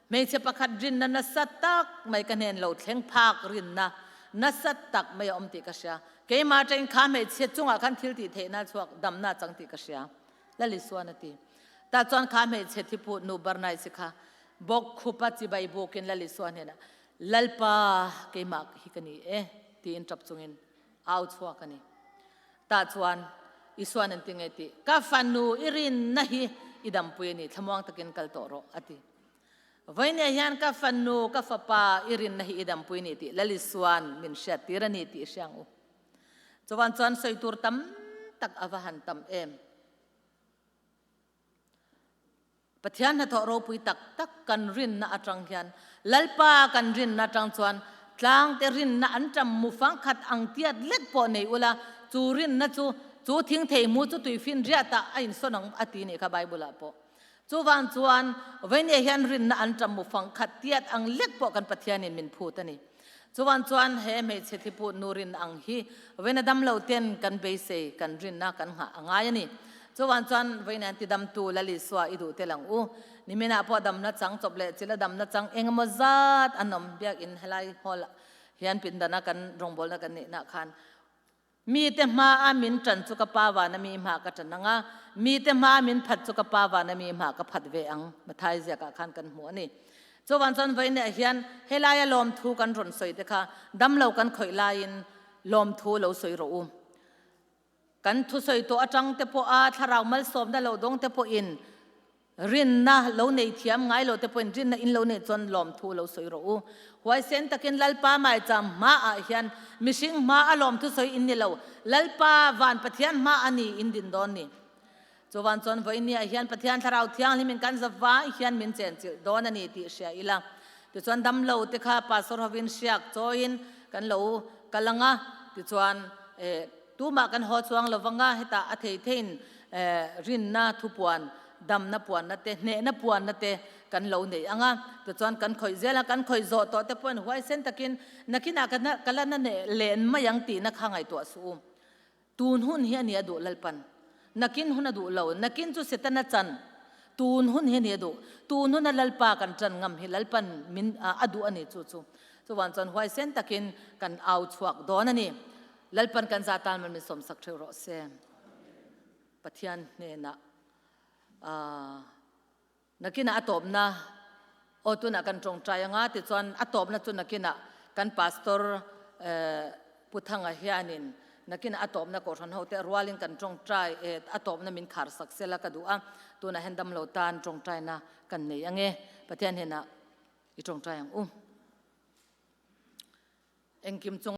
[SPEAKER 1] Hmeichhe pakhat rinna nasa tak mai ka hnen lo thleng phak rinna nasa tak mai a awm tih ka hria. Keimah atangin kha hmeichhe chungah khan thil tih theihna chhuak damna chang tih ka hria. Lal Isuan a ti. Tah chuan kha hmeichhe thiput nu Barnaisi kha bawk khupa chibai bukin Lal Isua hnenah, Lalpa, keimah hi ka ni e, tiin tap chungin au chhuak a ni. Tah chuan Isuan an ti nge tih, Ka fanu i rinna hi i dampui a ni, thlamuang takin kal tawh rawh, a ti. Vawinia hian ka fanu, ka fapa i rinna hi i dampui a ni tih Lal Isuan min hriattir a ni tih i hria ang u. Chuvan chuan sawi tur tam tak a va han tam em. Pathian hnathawh ropui tak tak kan rinna atang hian Lalpa kan rinna atang chuan tlangte rinna an tam mu fangkhat ang tiat lek pawh nei ula, chu rinna chu chu thing thei hmu chu tuifin riatah a insawn ang a ti nih kha Bible ah pawh. Chuvang chuan vawinia hian rinna an tam mu fangkhat tiat ang lek pawh kan Pathianin min phut a ni. Chuvang chuan he hmeichhe thiput nu rin ang hi vawiina damlo ten kan beisei, kan rinna kan nghah a ngai a ni. Chuvang chuan vawiina an tidamtu Lal Isua i duh tel ang u. Niminah pawh damna chang chawp leh chila damna chang engemaw zat an awm biakinn helai hall hian pindana kan rawngbawlna kan neihna khan Mite hmaa min ṭan chu ka Pa vana mi hmaa ka ṭan ang a, mite hmaa min phat chu ka Pa vana mi hmaa ka phat ve ang, Mathai ziakah khan kan hmu a ni. Chuvan chuan vawiinah hian helaia lawmthu kan rawn sawi te kha damlo kan khawih laiin lawmthu lo sawi rawh u. Kan thusawi tawh aṭang te pawha thlarau malsawmna lo dawng te pawhin Rinna lo nei thiam ngai lo te pawhin rinna in lo neih chuan lawmthu lo sawi rawh u. Huaisen takin Lalpa maicham hmaah hian mihring hma a lawmthu sawi in ni lo, Lalpa van Pathian hma a ni in din dawn ni. Chuvan chuan vawinia hian Pathian Thlarau Thianghlim in kan zavai hian min chenchilh dawn a ni tih hria ila. Tichuan damlo te kha pastor hovin hriak chawiin kan lo kal ang a, tichuan eh Tumah kan haw chuang lo vanga hetah a thei theiin rinna thupuan, damna puanna te, hnehna puanna te kan lo nei ang a. Tichuan kan khawih zel a, kan khawih zawh tawh te pawhin huaisen takin nakinah ka la na len mai ang tihna kha ngaihtuah suh u. Tun hun hi a ni a duh Lalpan. Nakin hun a duh lo. Nakin chu Setana chan. Tun hun hi a ni a duh. Tun huna Lalpa kan ṭan ngam hi Lalpan min a duh a ni chu chu. Chuvan chuan huaisen takin kan au chhuak dawn a ni. Lalpan kan za tan man min sawmsak theuh rawh se. Pathian hnenah nakinah a tawpna aw tunah kan tawngtai anga tichuan a tawpna chu nakinah kan pastor Pu Thanga hianin nakinah a tawpna kohhran ho te rualin kan tawngtai a tawpna min khar sak sela ka duh a tunah hian damlo tan tawngtaina kan nei ange Pathian hnenah i tawngtai ang u. Engkim chung.